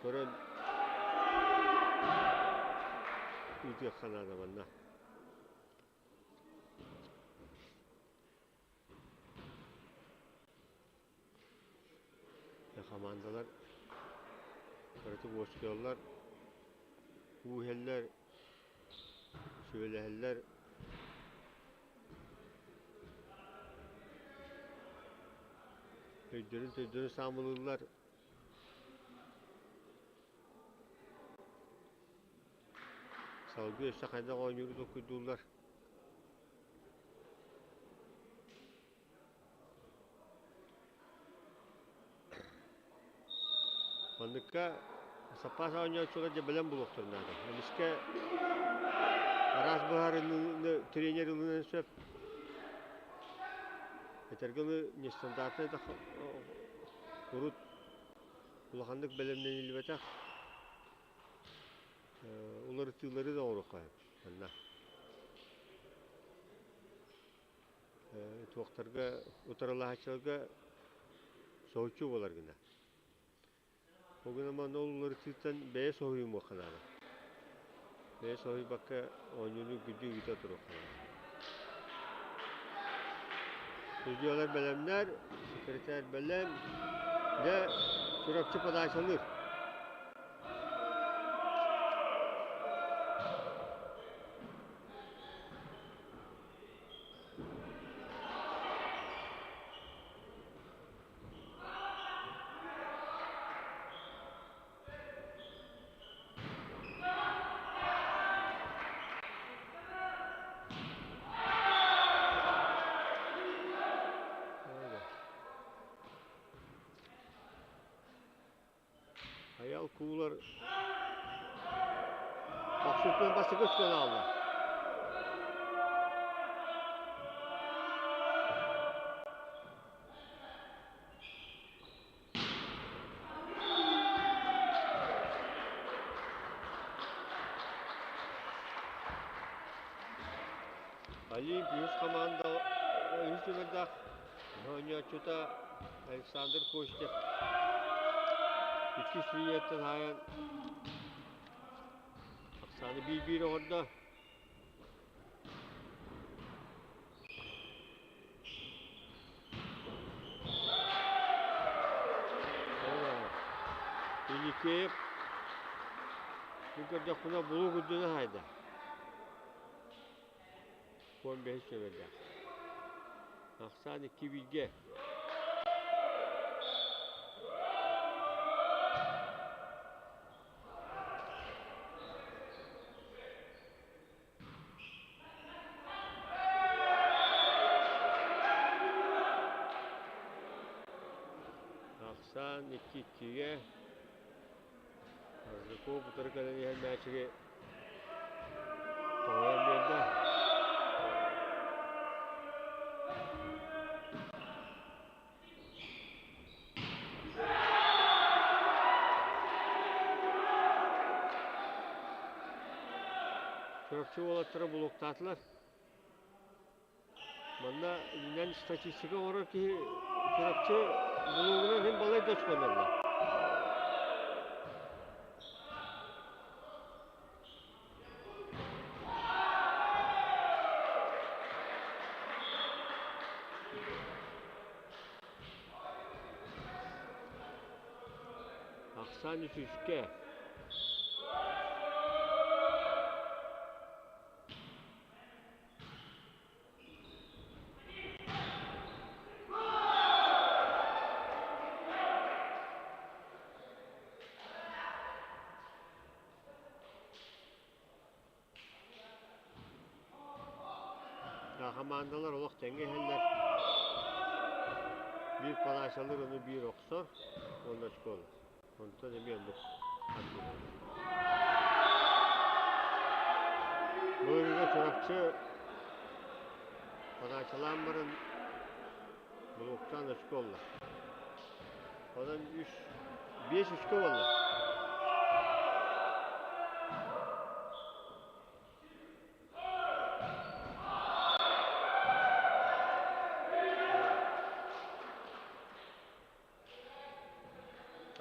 Көрөн ыытыахха наада манна. Хамаандалар кыратык уоскуйаллар, уу иһэллэр, сүбэлэһэллэр. Өйдөрүн-төйдөрүн саамылыыллар. Салгыы өссө хайдах оонньууру толкуйдууллар. Манныкка саппаас оонньооччулар дьэ бэлэм буолуохтарын наада. Эмискэ араас быһаарыныыны тренер ылыныан сөп. Этэргэ дылы нестандартнай да урут улаханнык бэлэмнэниллибэтэх уларытыылары да оҥоруохха сөп манна. Туохтарга утарылаһааччыларга соһуччу буолар гына. Ол гынан манна ол уларытыыттан бэйэ соһуйумуохха наада. Бэйэ соһуйбакка оонньууну күдьү ыыта туруохха наада. Судьуйалар бэлэмнэр, секретарь бэлэм. Дьэ, Чурапчы подачалыыр. Айал куулар Махсутунан бастакы өскөн аалла. Олимп үс команда үс түмэрдээх оонньооччута Александр Костев иккис линияттан хаайан ахсааны биир-биир оҥордо. Еникеев мин көрдөхпүнэ булуук үрдүнэн хаайда. 15 сөбөллөөх. Ахсаан икки бииргэ. Ахсаан икки иккигэ Аржаков утары кэлэн иһэн мээчиги тоһуйан биэрдэ. Чурапчы уолаттара булуктаатылар. Манна иннинэн статистика оҥорор киһи Чурапчы булуугунан иһин балай да очконоллор. Ахсаан үсүскэ. Хамаандалар олох тэҥҥэ иһэллэр. Биир подачалыыр, ону биир охсор уонна очко ылар. Онтон эмиэ оннук Былырыыга Чурапчы подачалаан баран блоктаан очко ылла. Онон үс, биэс очко буолла.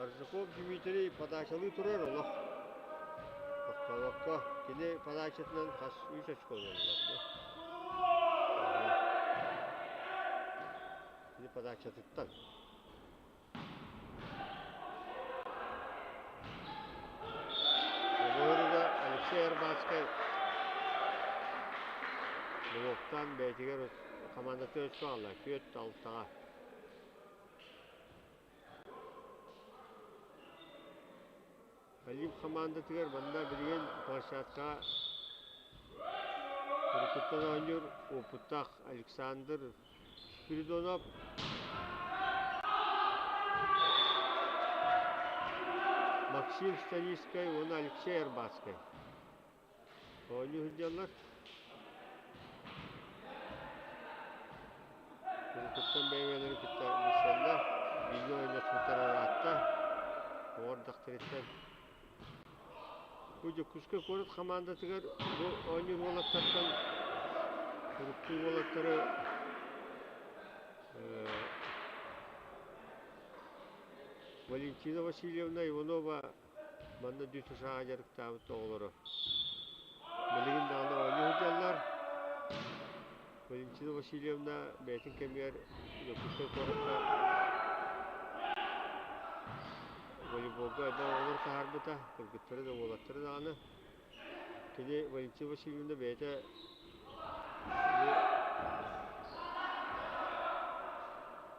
Аржаков Дмитрий подачалыы турар олох. Тохтообокко кини подачатынан хас үс очко ылаллар дии. Кини подачатыттан. Оҕолоруга Алексей Арбатскай блоктаан бэйэтигэр хамаандатын өссө аҕалла түөрт алтаҕа. Олимп хамаандатыгар манна билигин площадкаҕа уруккуттан оонньуур уопуттаах Александр Спиридонов Максим Станицкай уонна Алексей Арбатскай оонньуу сылдьаллар. Уруккуттан бэйэ-бэйэлэрин кытта билсэллэр, бииргэ оонньоспуттара ыраатта, оҕо эрдэхтэриттэн. Бу Дьокуускай куорат хамаандатыгар бу оонньуур уолаттартан урукку уолаттары Валентина Васильевна Иванова манна ДЮСШ-ҕа дьарыктаабыт оҕолоро билигин даҕаны оонньуу сылдьаллар. Валентина Васильевна бэйэтин кэмигэр Дьокуускай куоракка волейболга элбэх оҕолору таһаарбыта, кыргыттары да уолаттары даҕаны. Кини Валентина Васильевна бэйэтэ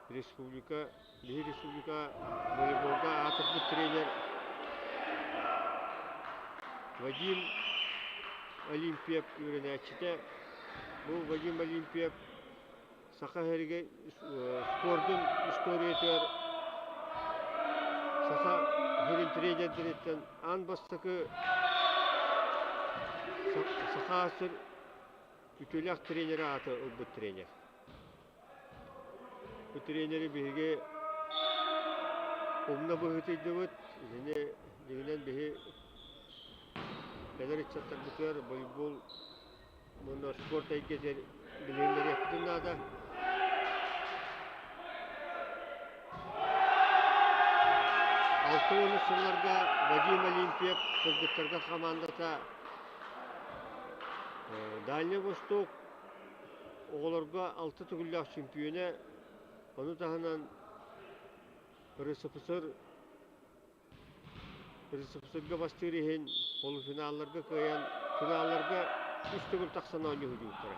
республика биһи республика волейболга аатырбыт тренер Вадим Олимпиев үөрэнээччитэ. Бу Вадим Олимпиев Саха сиригэр спордун историятыгар саха сирин тренердэриттэн аан бастакы Саха сир үтүөлээх тренерэ ааты ылбыт тренер. Бу тренери биһиги умна быһыытыйдыбыт. Итини дьиҥинэн биһи кэлэр ыччаттарбытыгар волейбол уонна спорт эйгэтигэр билиһиннэриэхпитин наада. 60 сылларга Вадим Олимпиев кыргыттарга хамаандата Дальний Восток оҕолорго алта төгүллээх чөмпүйүөнэ, ону таһынан РСФСР РСФСРга бастыыр иһин полуфиналларга кыайан, финалларга үс төгүл тахсан оонньуу сылдьыбыттара.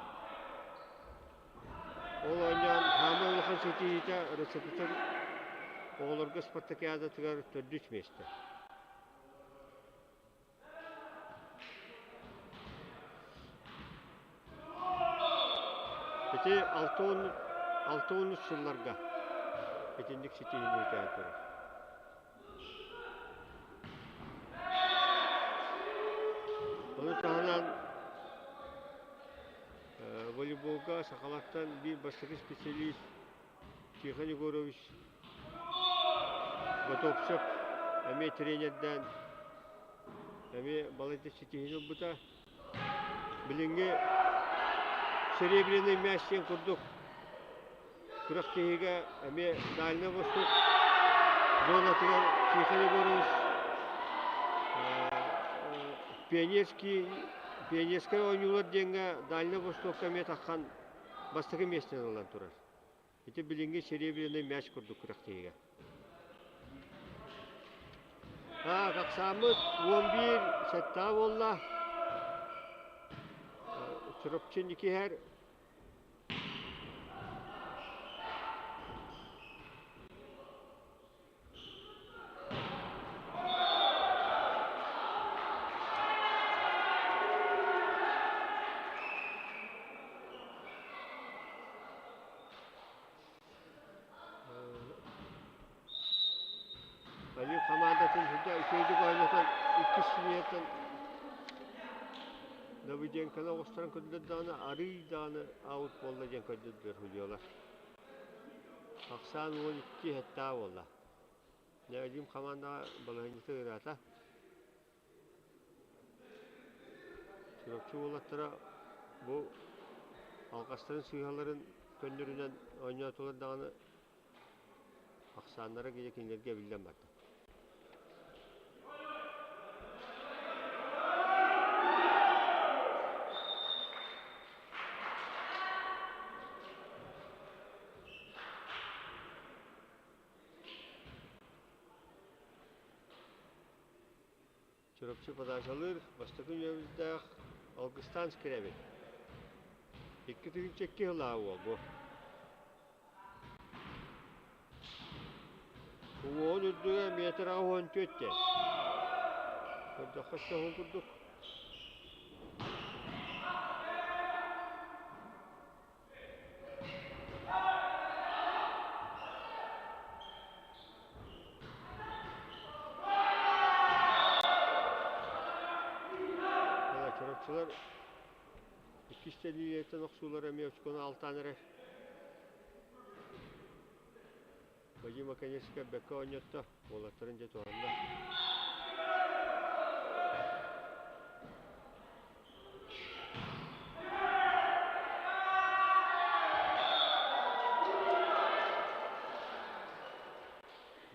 Ол оонньоон хаамыы улахан ситиһиитэ РСФСР оҕолорго спартакиадатыгар төрдүс миэстэ. Ити 60 сылларга итинник ситиһиини үтээн турар. Ону таһынан волейболга сахалартан биир бастакы специалист Тихон Егорович Готовцев эмиэ тренердээн эмиэ балайда ситиһиини ылбыта. Билиҥҥи Серебряный мяч диэн курдук күрэхтэһиигэ эмиэ Дальний Восток зонатыгар Тихон Егорович пионерский пионерскай оонньуулар диэҥҥэ Дальний Востокка эмиэ таххан бастакы миэстэни ылан турар. Ити билиҥҥи серебряный мяч курдук күрэхтэһиигэ. Так, ахсааммыт 11 сэттэҕэ буолла. Чурапчы Никиһэр Олимп хамаандатын сылдьа үчүгэйдик оонньотон иккис симиэттэн Давыденконы оҕустаран көрдүлэр даҕаны арыый даҕаны аут буолла диэн көрдөрдүлэр судьуйалар. Ахсаан 12 хеттаа буолла. Олимп хамаандаҕа балаһыанньата ыараата. Чурапчы уолаттара бу алҕастарын сыыһаларын көннөрүнэн оонньоотулар даҕаны ахсааннара кинилэргэ эбиллэн барда. Чурапчы подачалыыр бастакы үөмүрдээх Алгыстаан Скрябин. 2002 сыллааҕы уол бу. Уҥуоҕун үрдүгэ метр 84 диэн. Көрдөххө сөҕүн курдук. Чурапчылар иккис тэлиилэриттэн охсуулара эмиэ очкону алтаан эрэр. Вадим Оконецкай бэккэ оонньотто, уолаттарын дьэ туһанна.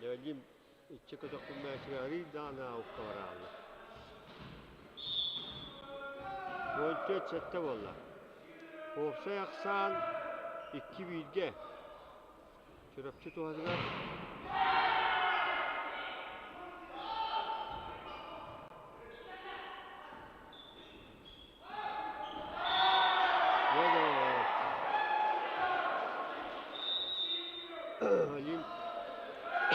Леонид иччи көтөхпүн мээчигэ арыый даҕаны аукка бараалла. 14-7 буолла. Уопсай ахсаан икки бииргэ. Чурапчы туһатыгар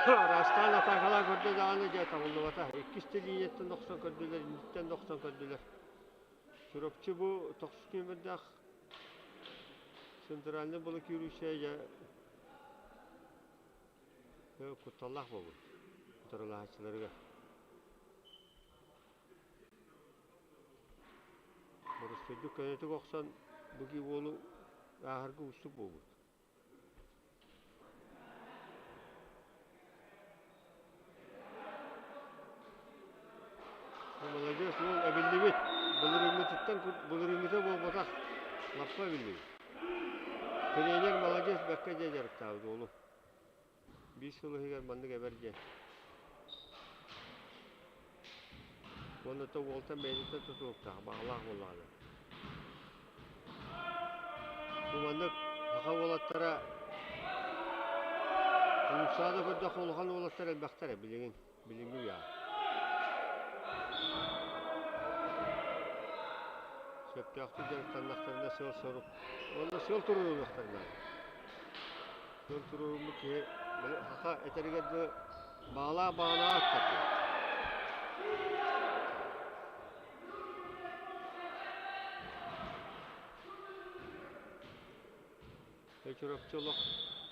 Араастаан атаакалаан көрдө даҕаны дьэ табыллыбата. Иккис лиинияттан охсон көрдүлэр, инниттэн да охсон көрдүлэр. Чурапчы бу тохсус нүөмэрдээх центральный блокирующая дьэ кутталлаах буолбут утарылаһааччыларыгар. Боростуойдук көнөтүк охсон бу уолу ааһарга уустук буолбут. Маладьыас уол эбиллибит. Былырыыҥҥытыттан былырыыҥҥыта буолбатах. Лаппа эбиллибит. Тренер маладьыас бэркэ дьэ дьарыктаабыт уолу. Биир сыл иһигэр маннык эбэр диэн. Уонна то уолтан бэйэтиттэн тутулуктаах, баҕалаах буоллаҕына. Бу маннык саха уолаттара Улуусаада көрдөххө улахан уолаттар элбэхтэр билигин, билиҥҥи үйэҕэ. Сөптөөхтүк дьарыктаннахтарына сыал-сорук уонна сыал туруорунуохтарына. Сыал туруоруммут киһи саха этэригэр дылы баҕалаах баҕалаах аттар диэн. Чурапчы олох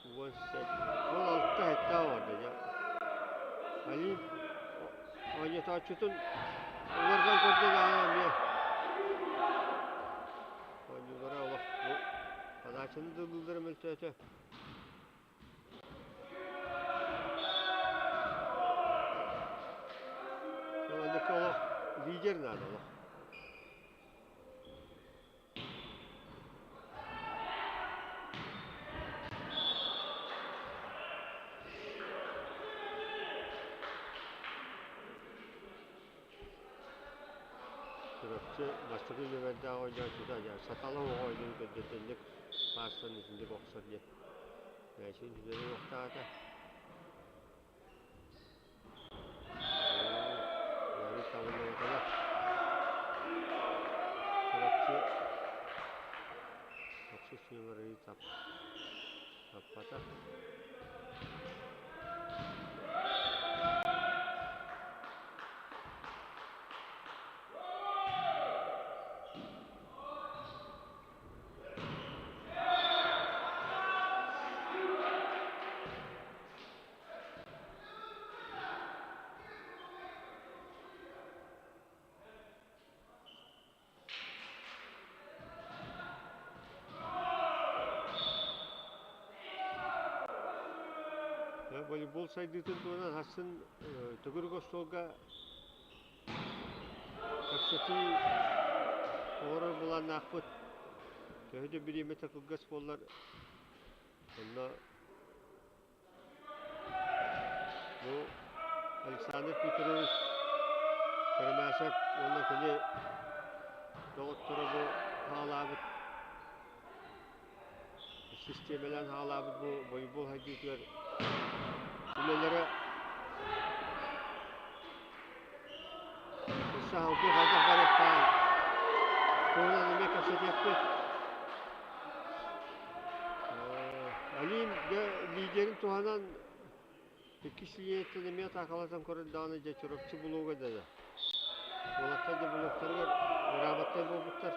16 хетта оҥордо дьэ. Олимп оонньотооччутун улардан көрдө даҕаны эмиэ оонньуулара олох бу подачаны да ылыылара мөлтөөтө. Маннык олох лидер наада олох. Чурапчы бастакы нүөмэрдээх оонньооччута сатала оҕо ойнуун көрдөтөннүк паастан итинник охсор диэн Мээчигин сүтэрэ уохтаата. Ыарыы табыллыбатаҕа. Чурапчы тохсус нүөмэр таппата. Волейбол сайдыытын туһунан сарсын төгүрүк остуолга Кэпсэтии оҥорор былааннаахпыт. Төһө да бириэмэтэ кылгас буоллар, онно бу Александр Петрович Карамасов уонна кини доҕотторо бу хаалаабыт систиэмэлээн хаалаабыт бу волейбол хайдыытыгар үлэлэрэ Өссө салгыы хайдах барыахтааҕын туһунан эмиэ кэпсэтиэхпит. Алим дьэ лидерин туһанан иккис линиятын эмиэ атаакалатан көрөр даҕаны дьэ Чурапчы блога дэнэ. Уолаттар дьэ блоктарыгар грамотнай буолбуттар.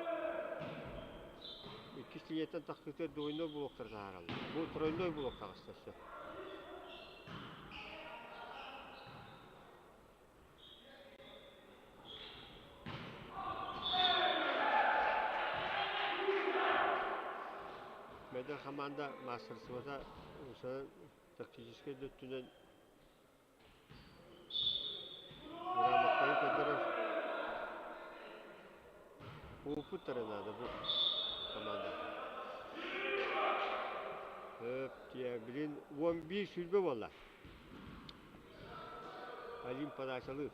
Иккис линияттан тахсыытыгар двойной блоктар таһаараллар. Бу тройной блок таҕыста өссө. Бэдэр хамаанда маастарыстыбата тактическай да өттүнэн грамотнайы көрдөрөр ууппуттара наада бу команда. Өп, билин 11 сүүрбэ буолла. Алим подачалыыр.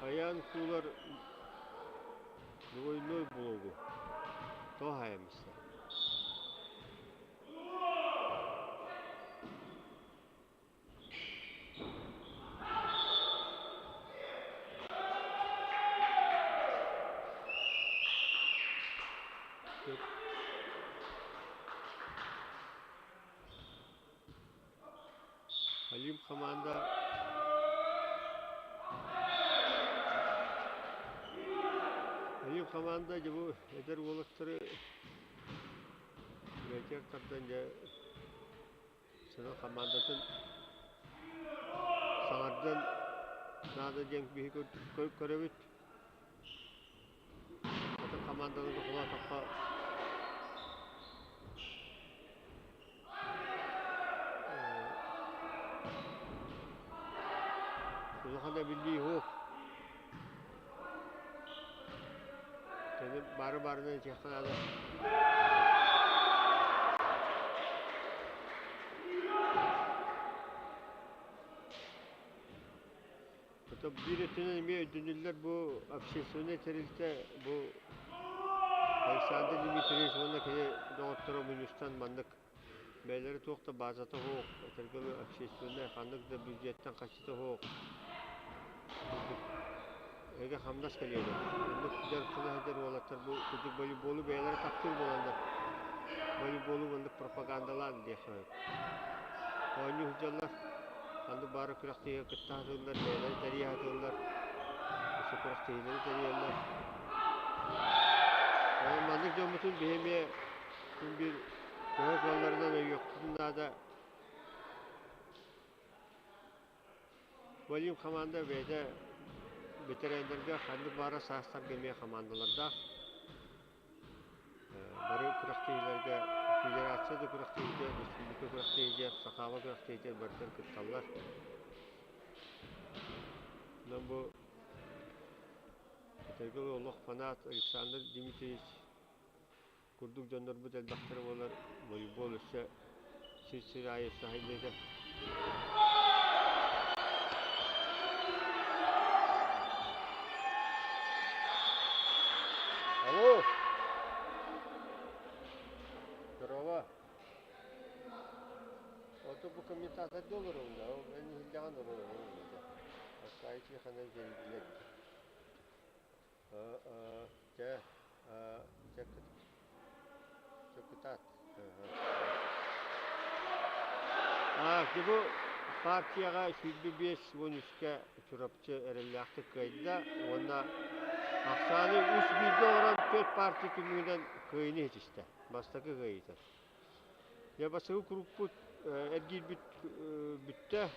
Айаан куулар двойной блогу тоһаайамыста. Алим хамаанда Алим хамаанда дьэ бу эдэр уолаттары бэйэтигэр тардан дьэ Саҥа хамаандатын саҥардан наада диэн биһиги көрөбүт. Атын хамаандаларга холоотоххо улахан эбиллии суох. Кини бары барынан итиэххэ наада. Это биир өттүнэн эмиэ өйдөнүллэр бу общественнай тэрилтэ бу Александр Дмитриевич уонна кини доҕотторо мунньустан маннык бэйэлэрэ туох да базата суох, этэргэ дылы общественнай ханнык да бюджеттан харчыта суох эгэ хамнас кэлиэ дуо? Оннук дьарыктана сылдьар уолаттар бу кырдьык волейболу бэйэлэрэ таптыыр буоланнар волейболу маннык пропагандалаан диэххэ сөп. Оонньуу сылдьаллар, ханнык баара күрэхтэһиигэ кытта сатыыллар, бэйэлэрэ тэрийэ сатыыллар, өссө күрэхтэһиилэри тэрийэллэр. Онон маннык дьоммутун биһи эмиэ син биир төһө кыалларынан өйүөхпүтүн наада. Волим хамаанда бэйэтэ бэтэрээннэргэ ханнык баара саастарга эмиэ хамаандалардаах. Бары күрэхтэһиилэргэ федерация да күрэхтэһиитэ, республика күрэхтэһиитэ, Сахаба күрэхтэһиитэ барытыгар кытталлар. Онон бу этэргэ олох фанат Александр Дмитриевич курдук дьоннорбут элбэхтэрэ буолар волейбол өссө сир-сир аайы өссө сайдыыта. Алло! Здорово! Ото бу комментатор доллар ол эн иһиллэҕин олорор Аркадий Тихонович билэр Чэ, чэ, чэ кытаат. Дьэ бу партияҕа 25-13-кэ Чурапчы эрэллээхтик кыайда уонна ахсааны үс бииргэ олорон түөрт партия түмүгүнэн кыайыыны ситистэ. Бастакы кыайыыта. Дьэ бастакы куруппут эргийбит бүттэ.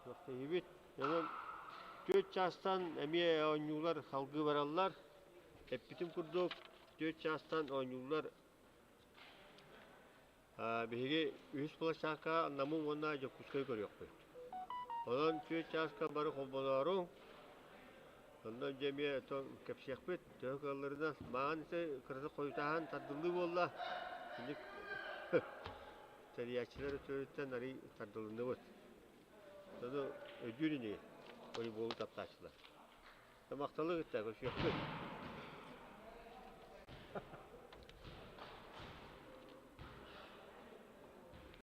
Күрэхтэһиибит. Онон түөрт чаастан эмиэ оонньуулар салгыы бараллар. Эппитим курдук, түөрт чаастан оонньууллар. Биһиги үһүс площадка Намы уонна Дьокуускай көрүөхпүт. Онон түөрт чааска бары холбонооруҥ. Онно дьэ эмиэ кэпсиэхпит. Төһө кыалларынан маҕан ити кырата хойутааһын тардыллыы буолла. Инник тэрийээччилэр өттүлэриттэн арый тардылынныбыт. Ону өйдүүр ини волейболу таптааччылар. Махталы кытта көрсүөхпүт.